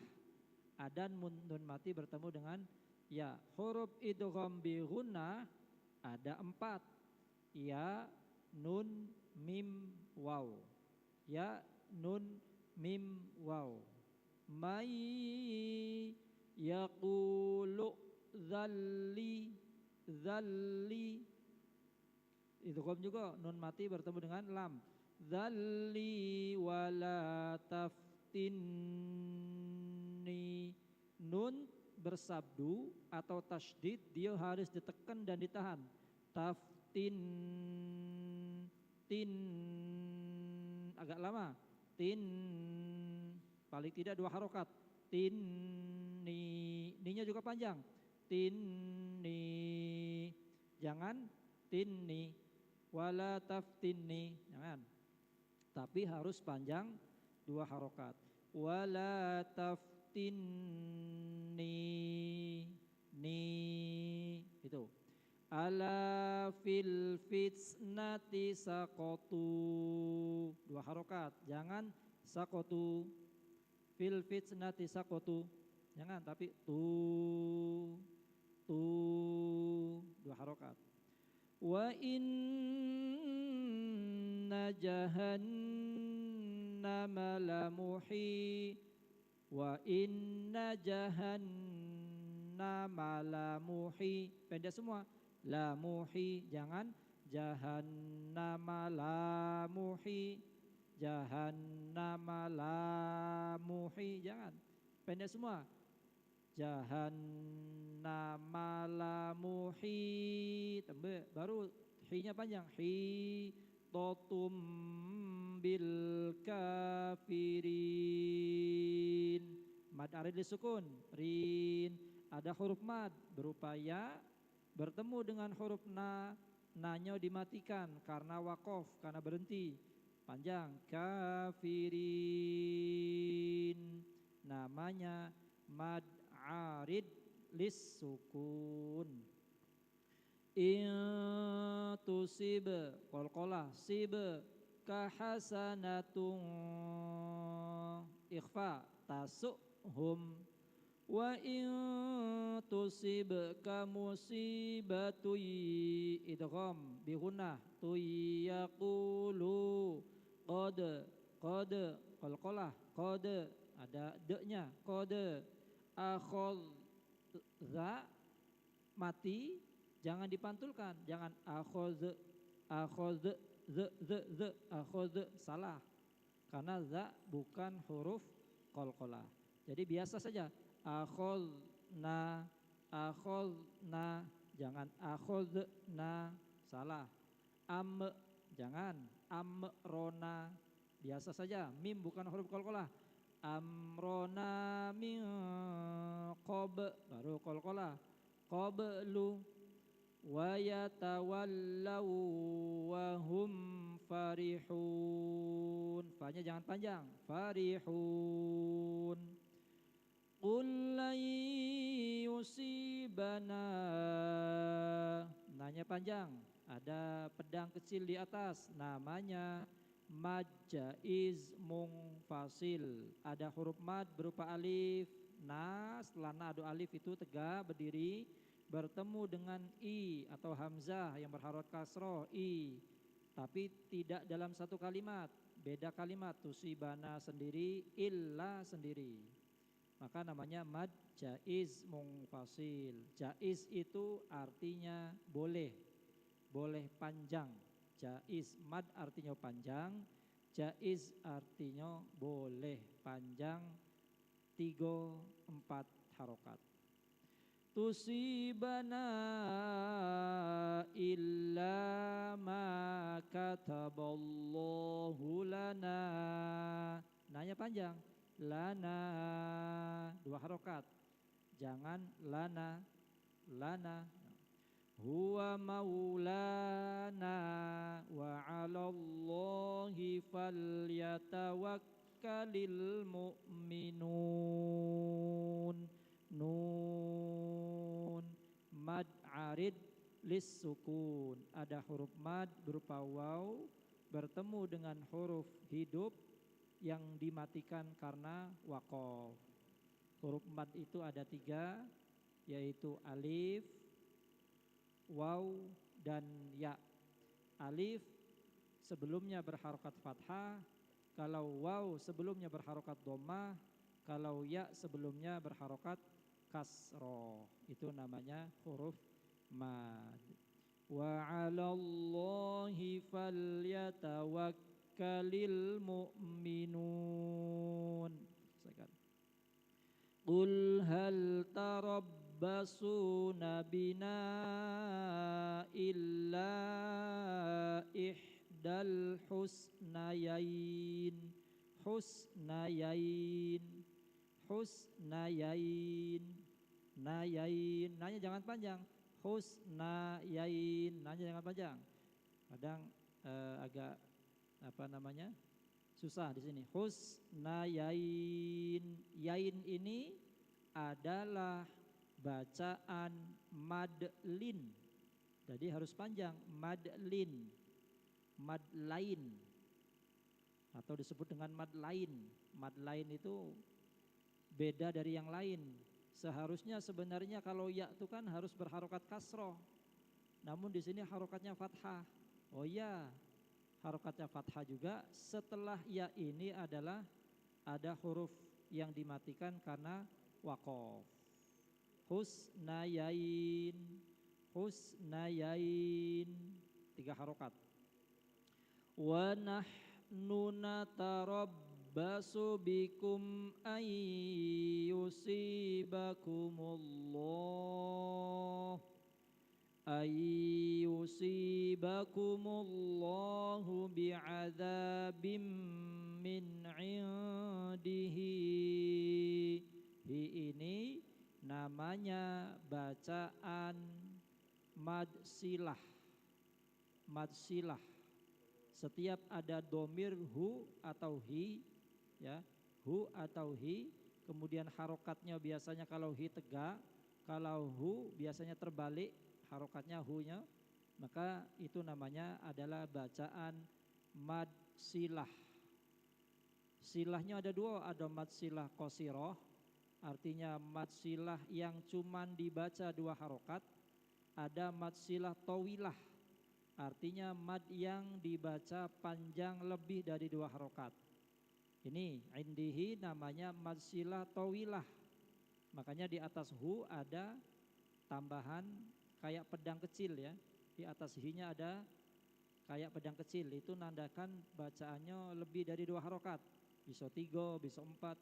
Ada nun, nun mati bertemu dengan ya. Huruf idgham bi ghunnah ada empat. Ya, nun, mim, waw. Ya, nun, mim, waw. May yaqulu dzalli, dzalli. Idgham juga, nun mati bertemu dengan lam. Dzalli wa la taftinni. Nun bersabdu atau tasydid, dia harus ditekan dan ditahan. Taftin, tin, agak lama. Tin, paling tidak dua harokat. Tin, ni, ni-nya juga panjang. Tin, ni, jangan tin, ni. Wala taftin, ni, jangan. Tapi harus panjang dua harokat. Wala taftinni, ni, itu. Ala fil fitnati sakotu, dua harokat. Jangan sakotu. Fil fitnati sakotu. Jangan, tapi tu, tu, dua harokat. Wa inna jahannama lamuhi. Wa inna jahannama lamuhi. Pendek semua. Lamuhi. Jangan jahannama lamuhi. Jahannama lamuhi. Jangan. Pendek semua. Jahannama lamuhi. Tembek. Baru hi-nya panjang. Hi totum bil kafirin. Mad arid lis sukun. Rin. Ada huruf mad berupa ya bertemu dengan huruf na, nanyo dimatikan karena wakof, karena berhenti. Panjang. Kafirin. Namanya mad arid lis sukun. In tusib, qalqalah, sib, kahasanatun, ikhfa, tasuhum. Wa in tusibka musibatun, idgham bi ghunnah, tu yaqulu, qad, qad, qalqalah, qad, ada de-nya, qad, akhadh, za, mati, jangan dipantulkan, jangan akhadh, akhadh, ze, ze, ze, akhadh, salah. Karena za bukan huruf qalqalah. Jadi biasa saja. Akhadna, akhadna, jangan akhadna, salah. Am, jangan. Amrona, biasa saja. Mim bukan huruf qalqalah. Amrona min qab, baru qalqalah. Qablu. Wa yatawallaw wa hum farihun. Fa-nya jangan panjang. Farihun. Qul lan yusibana. Na-nya panjang. Ada pedang kecil di atas. Namanya mad jaiz munfasil. Ada huruf mad berupa alif. Na, setelah na ada alif itu tegak, berdiri, bertemu dengan i atau hamzah yang berharokat kasroh, i. Tapi tidak dalam satu kalimat. Beda kalimat. Tusibana sendiri, illa sendiri. Maka namanya mad jaiz munfasil. Jaiz itu artinya boleh. Boleh panjang. Jaiz, mad artinya panjang. Jaiz artinya boleh panjang tiga, empat harokat. tusibana illa ma kataballahu lana. Nanya panjang. Lana. Dua harokat. Jangan lana. Lana. Huwa maulana wa 'alallahi falyatawakkalil mu'minun. Nun. Mad arid lis sukun. Ada huruf mad berupa waw bertemu dengan huruf hidup yang dimatikan karena wakof. Huruf mad itu ada tiga, yaitu alif, waw, dan ya. Alif sebelumnya berharokat fathah, kalau waw sebelumnya berharokat dhammah, kalau ya sebelumnya berharokat kasroh. Itu namanya huruf mad. Wa 'alallahi falyatawakkalil mu'minun. Qul hal tarabbasuna bina illa ihdal husnayain. Husnayain. Husnayain. Nayain. Nanya jangan panjang. Husnayain. Nanya jangan panjang. Kadang, eh, agak, apa namanya, susah di sini. Husnayain. Yain ini adalah bacaan madlin. Jadi harus panjang. Madlin. Madlain. Atau disebut dengan mad lain. Mad lain itu beda dari yang lain. Seharusnya sebenarnya kalau ya itu kan harus berharokat kasroh. Namun di sini harokatnya fathah. Oh iya, harokatnya fathah juga. Setelah ya ini adalah ada huruf yang dimatikan karena wakof. Husnayain. Husnayain. Tiga harokat. Wa nahnu natarabbasu bikum an yusibakumullah, an yusibakumullahu bi'adzabim min indihi. Hi ini namanya bacaan mad silah. Mad silah. Setiap ada domir hu atau hi, ya, hu atau hi, kemudian harokatnya biasanya kalau hi tegak, kalau hu biasanya terbalik harokatnya hu-nya, maka itu namanya adalah bacaan mad silah. Silahnyo ado dua, ado mad silah qasiroh, artinya mad silah yang cuman dibaca dua harokat, ada mad silah tawilah, artinya mad yang dibaca panjang lebih dari dua harokat. Ini indihi namanya mad silah tawilah. Makanya di atas hu ada tambahan kayak pedang kecil ya. Di atas hinya ada kayak pedang kecil, itu nandakan bacaannya lebih dari dua harokat. Bisa tiga, bisa empat.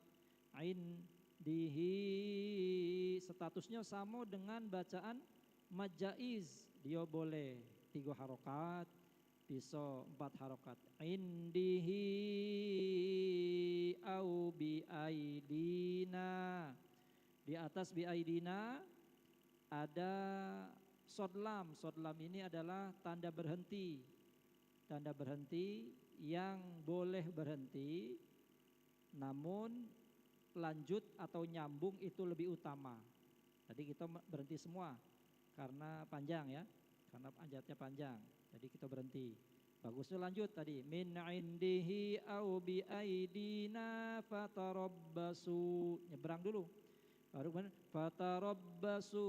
Ain dihi statusnya sama dengan bacaan mad jaiz. Dia boleh tiga harokat, bisa empat harokat. Indihi au bi aidina. Di atas bi aidina ada sod lam. Sod lam ini adalah tanda berhenti. Tanda berhenti yang boleh berhenti, namun lanjut atau nyambung itu lebih utama. Tadi kita me-, berhenti semua karena panjang ya, karena ayatnya panjang. Jadi kita berhenti. Bagusnya lanjut tadi, min indihi au bi aidina fatarabbasu. Nyebrang dulu. Baru kemudian fatarabbasu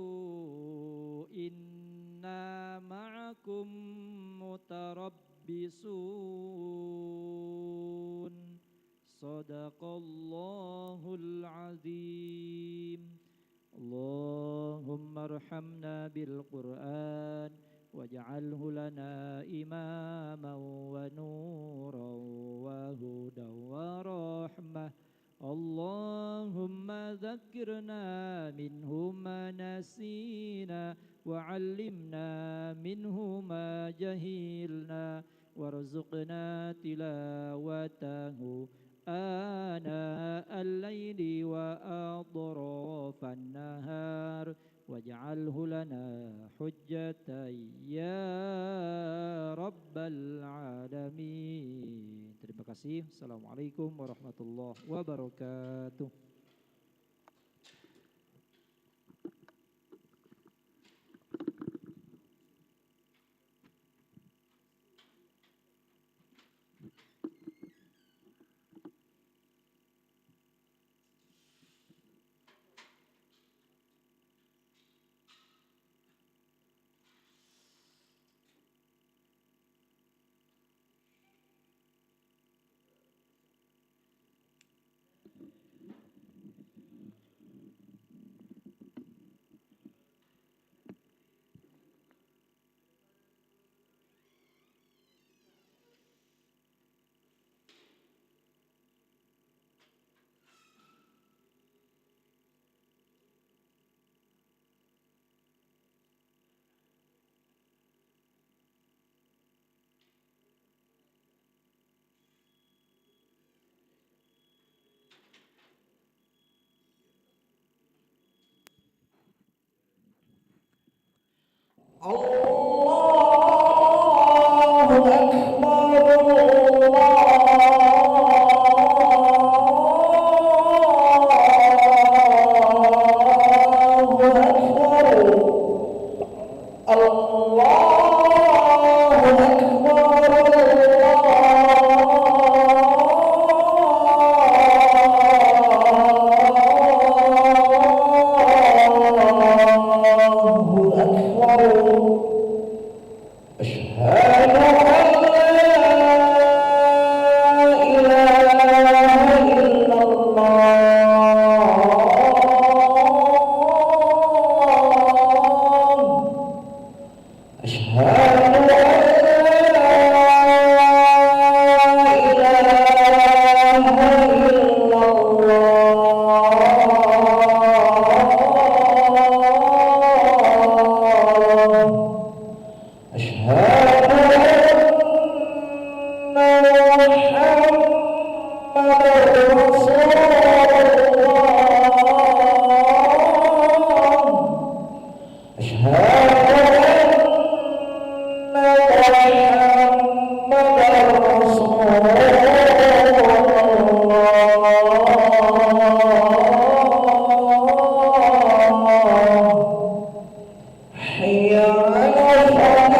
inna ma'akum mutarabbisun. Sadaqallahul azim. Allahumma arhamna bil Qur'an waj'alhu lana imaman wa nuran wa hudan wa rahmah. Allahumma ذكرنا منه ما نسينا وعلمنا منه ما جهلنا وارزقنا تلاوته آناء الليل وأطراف النهار واجعله لنا حجة يا رب العالمين. Terima kasih. Assalamualaikum warahmatullahi wabarakatuh. الله أكبر، الله أكبر. الله أكبر، الله أكبر. أشهد أن لا إله إلا الله. أشهد أن لا إله إلا الله. أشهد أن محمدا رسول الله. أشهد أن محمدا رسول الله. حي على الفلاح.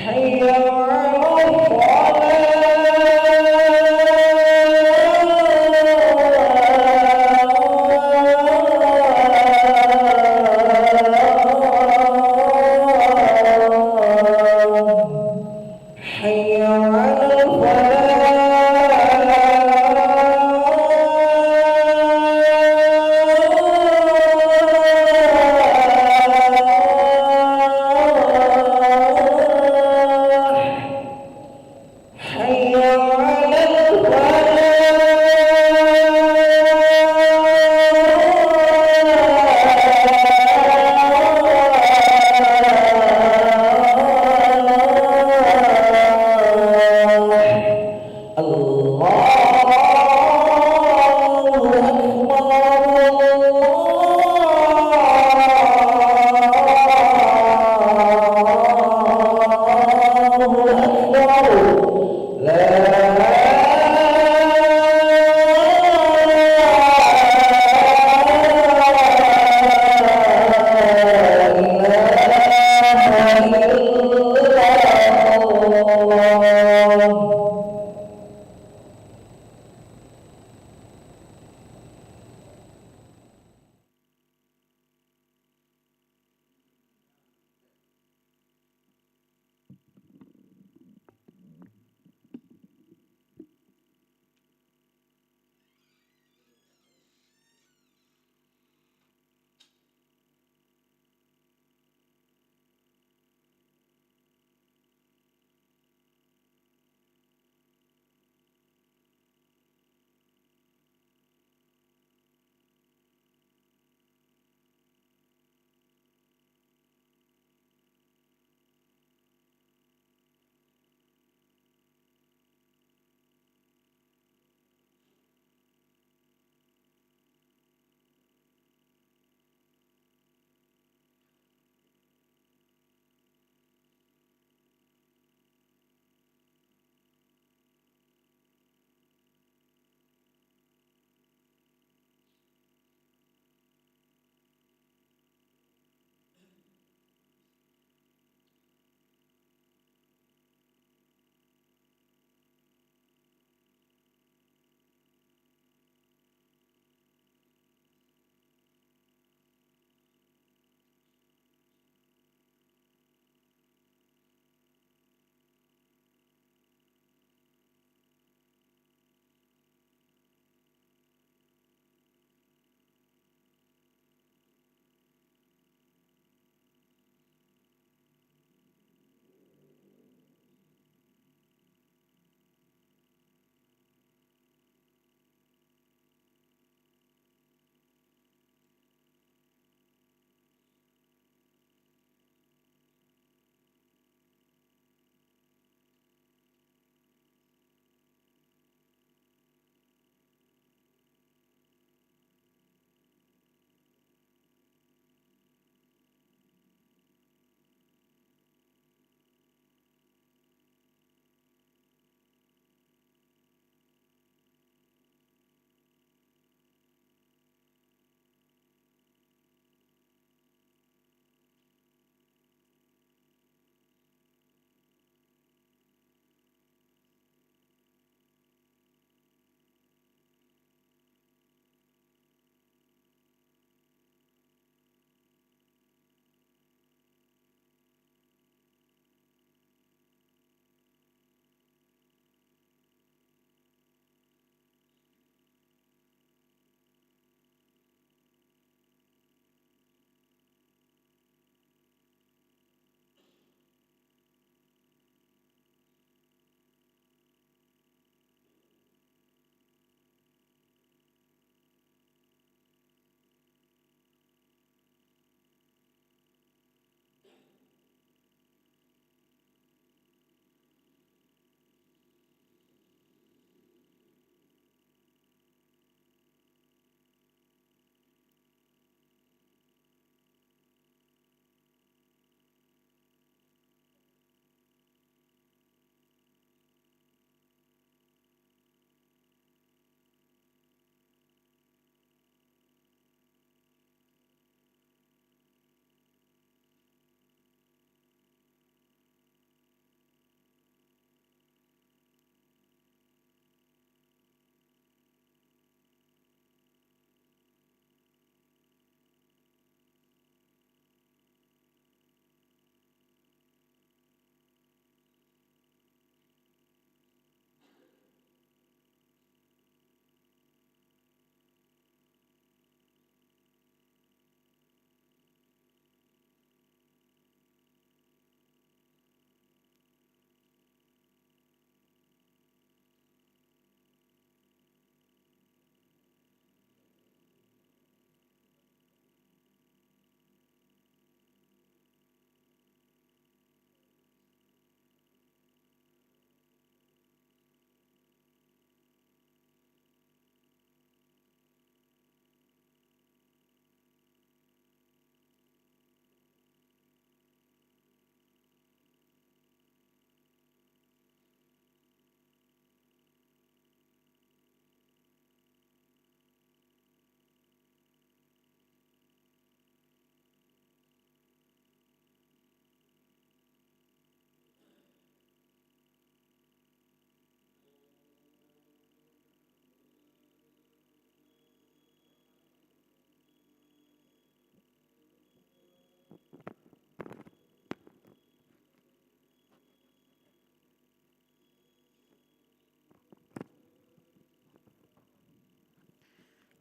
حي على الفلاح.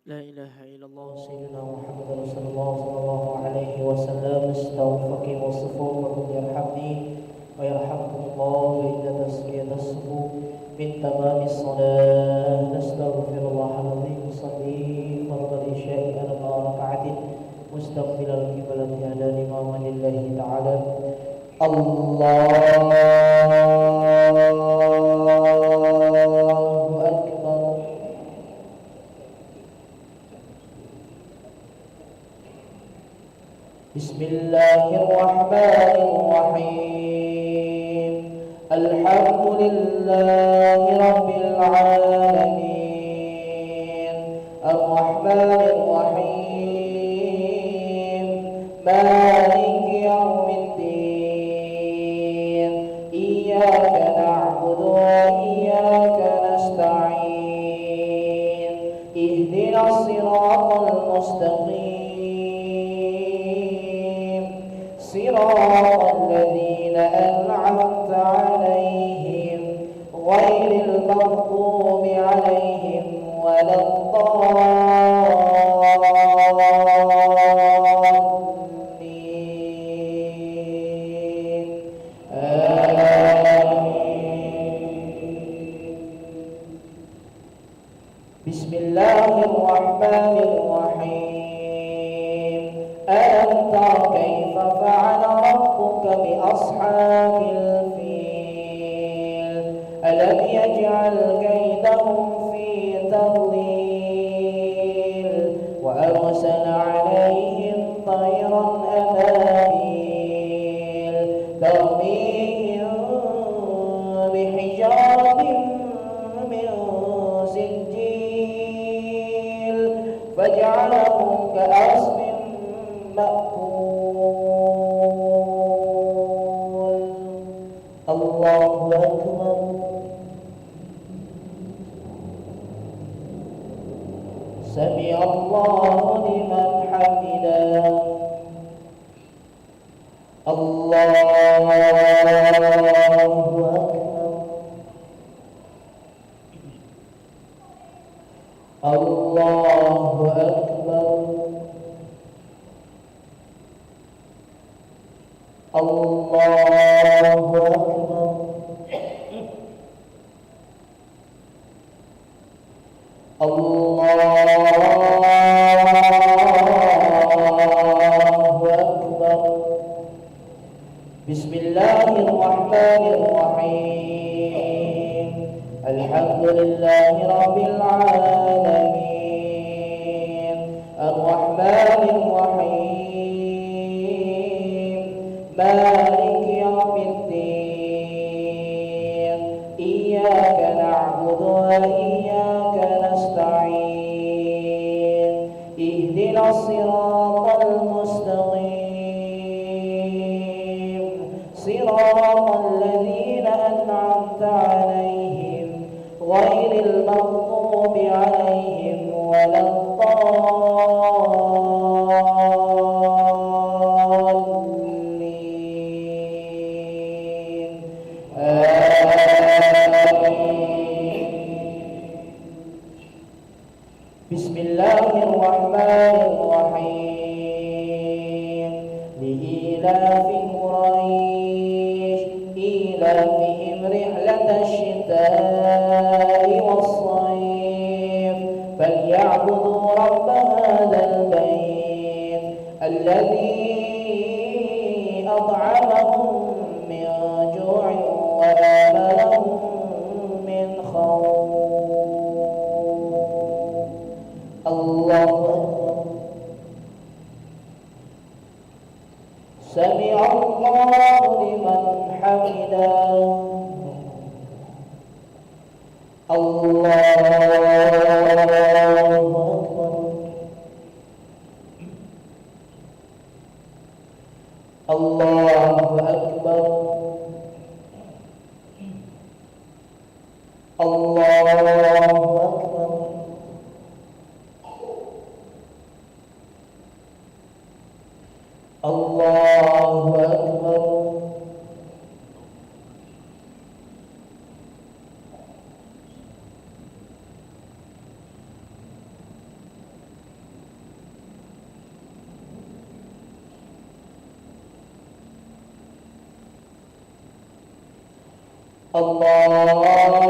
لا إله إلا الله سيدنا محمد رسول الله صلى الله عليه وسلم. استووا فقيموا صفوفكم يرحمني ويرحمكم الله، فإن تزكية الصفوف من تمام الصلاة. نستغفر الله العظيم. نصلي فرض العشاء أربع ركعات مستقبل القبلة على الإمام لله تعالى. الله أكبر. بسم الله الرحمن الرحيم. الحمد لله رب العالمين. الرحمن الرحيم. مالك يوم الدين. إياك نعبد وإياك نستعين. اهدنا الصراط المستقيم. صراط الذين أنعمت عليهم غير المغضوب عليهم ولا الضالين. آمين. بسم الله الرحمن الرحيم. ألم تر كيف فعل ربك بأصحاب الفيل؟ ألم يجعل كيدهم في تضليل وأرسل عليهم طيرا أبابيل ترميهم بحجارة من سجيل فجعلهم كعصف مأكول. الله أكبر. سمع الله لمن حمده. الله أكبر. الله أكبر. الله أكبر. الله أكبر. بسم الله الرحمن الرحيم. الحمد لله رب العالمين. الرحمن الرحيم. مالك يوم الدين. إياك نعبد وإياك نستعين. اهدنا الصراط المستقيم. صراط الذين أنعمت عليهم غير المغضوب عليهم ولا الضالين. آمين. بسم الله الرحمن الرحيم. لإيلاف قريش إيلافهم رحلة الشتاء والصيف فليعبدوا رب هذا البيت الذي أطعمهم من جوع وآمنهم من خوف. الله أكبر. سمع الله لمن حمده. الله أكبر. الله أكبر. الله أكبر. الله أكبر. Allahu Akbar.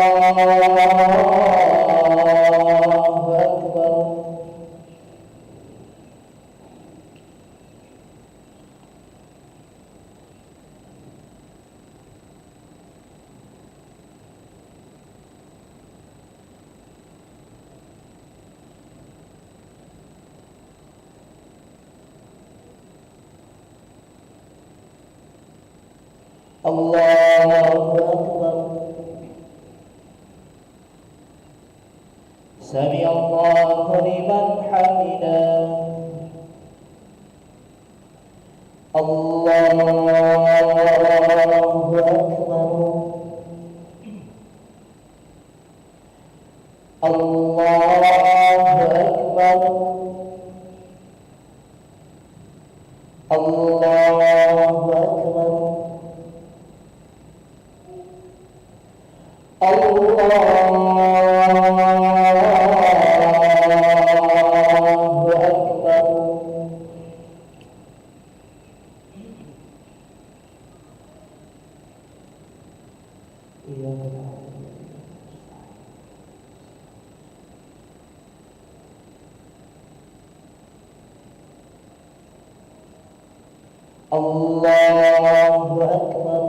Allahu Akbar. Sami'allahu liman hamidah. Allahu Akbar. Allahu Akbar. Allahu Akbar. Allahu Akbar. Iyyaka na'budu wa iyyaka nasta'in. Allahu Akbar.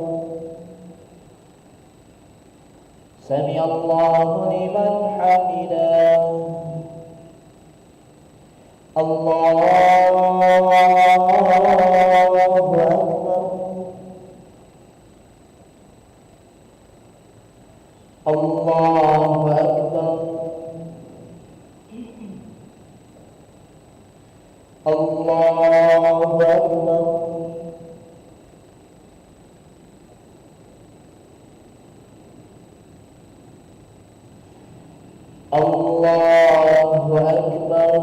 Sami'allahu liman hamidah. Allahu Akbar. Allahu Akbar. Allahu Akbar. Allahu Akbar.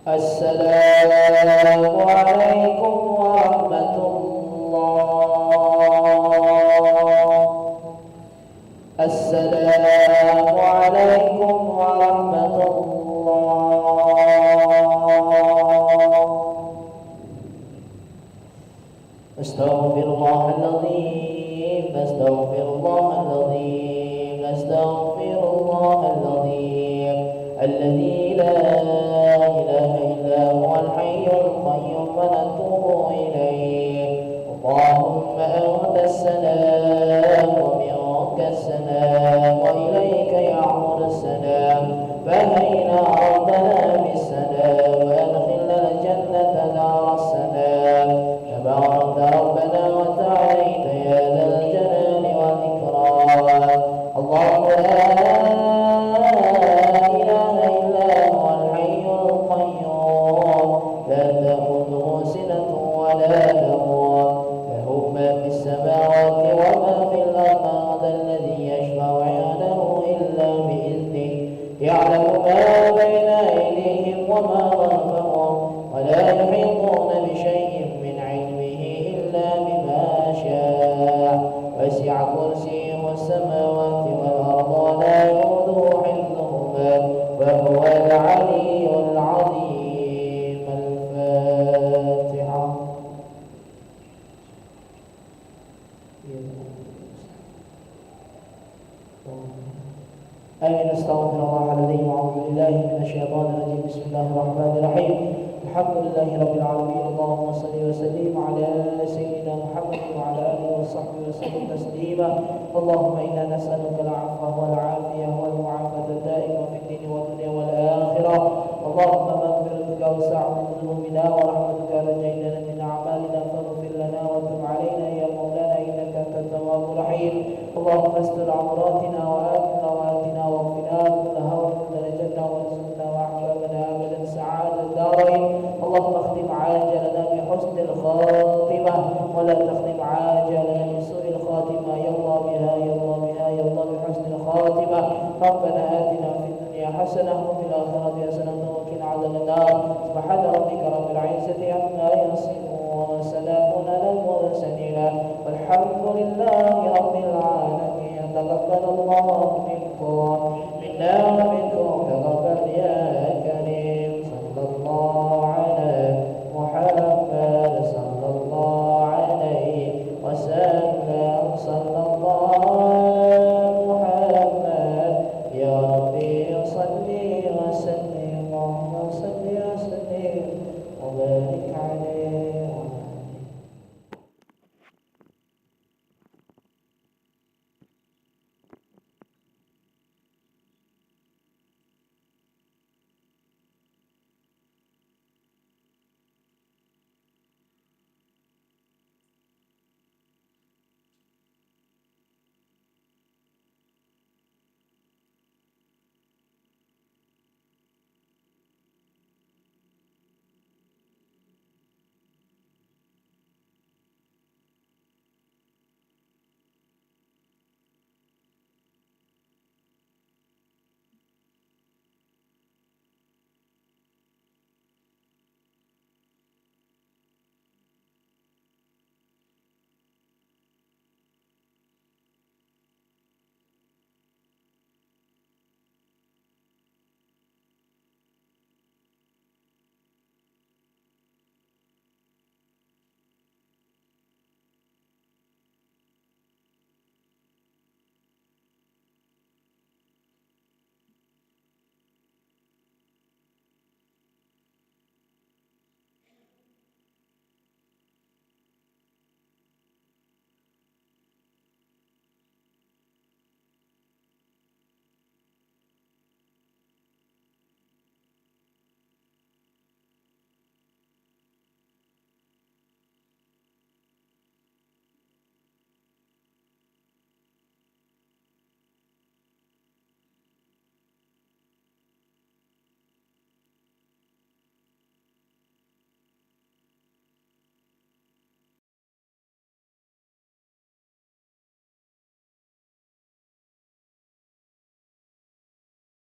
Assalamualaikum warahmatullah. Assalamualaikum warahmatullah. أستغفر الله العظيم، أستغفر الله العظيم، أستغفر الله العظيم الذي لا إله إلا هو الحي القيوم ونتوب إليه. اللهم أنت السلام ومنك السلام وإليك يعود السلام. فحينا ربنا بالسلام وأدخلنا الجنة دار السلام. تباركت ربنا وتعاليت يا ذا الجلال والإكرام. الله لا إله إلا هو الحي القيوم لا تأخذه سنة ولا نوم له ما في السماوات وما في الأرض من ذا الذي يشفع عنده إلا بإذنه يعلم ما بين أيديهم وما خلفهم ولا يحيطون بشيء من علمه إلا بما شاء وسع كرسيه السماوات والأرض ولا يؤوده حفظهما وهو العلي العظيم. الفاتحة. آمين. أستغفر الله العظيم وأعوذ بالله من الشيطان الرجيم. بسم الله الرحمن الرحيم. الحمد لله رب العالمين. اللهم صل وسلم على سيدنا محمد وعلى آله وصحبه وسلم تسليما. اللهم إنا نسألك العفو والعافية والمعافاة الدائمة في الدين والدنيا والآخرة. اللهم مغفرتك أوسع من ذنوبنا ورحمتك أرجى عندنا من أعمالنا فاغفر لنا وتب علينا يا مولانا إنك أنت التواب الرحيم. اللهم استر عوراتنا وآمن روعاتنا واكفنا كل هول من الجنة وارزقنا وأحبابنا أبدا سعادة الدارين. اللهم اختم عاجلنا بحسن الخاتمة ولا تختم عاجلنا بسوء الخاتمة. يا الله بها، يا الله بها، يا الله بحسن الخاتمة. ربنا آتنا في الدنيا حسنة وفي الآخرة حسنة وقنا عذاب والحمد لله رب العالمين. تقبل الله منكم، منا ومنكم تقبل يا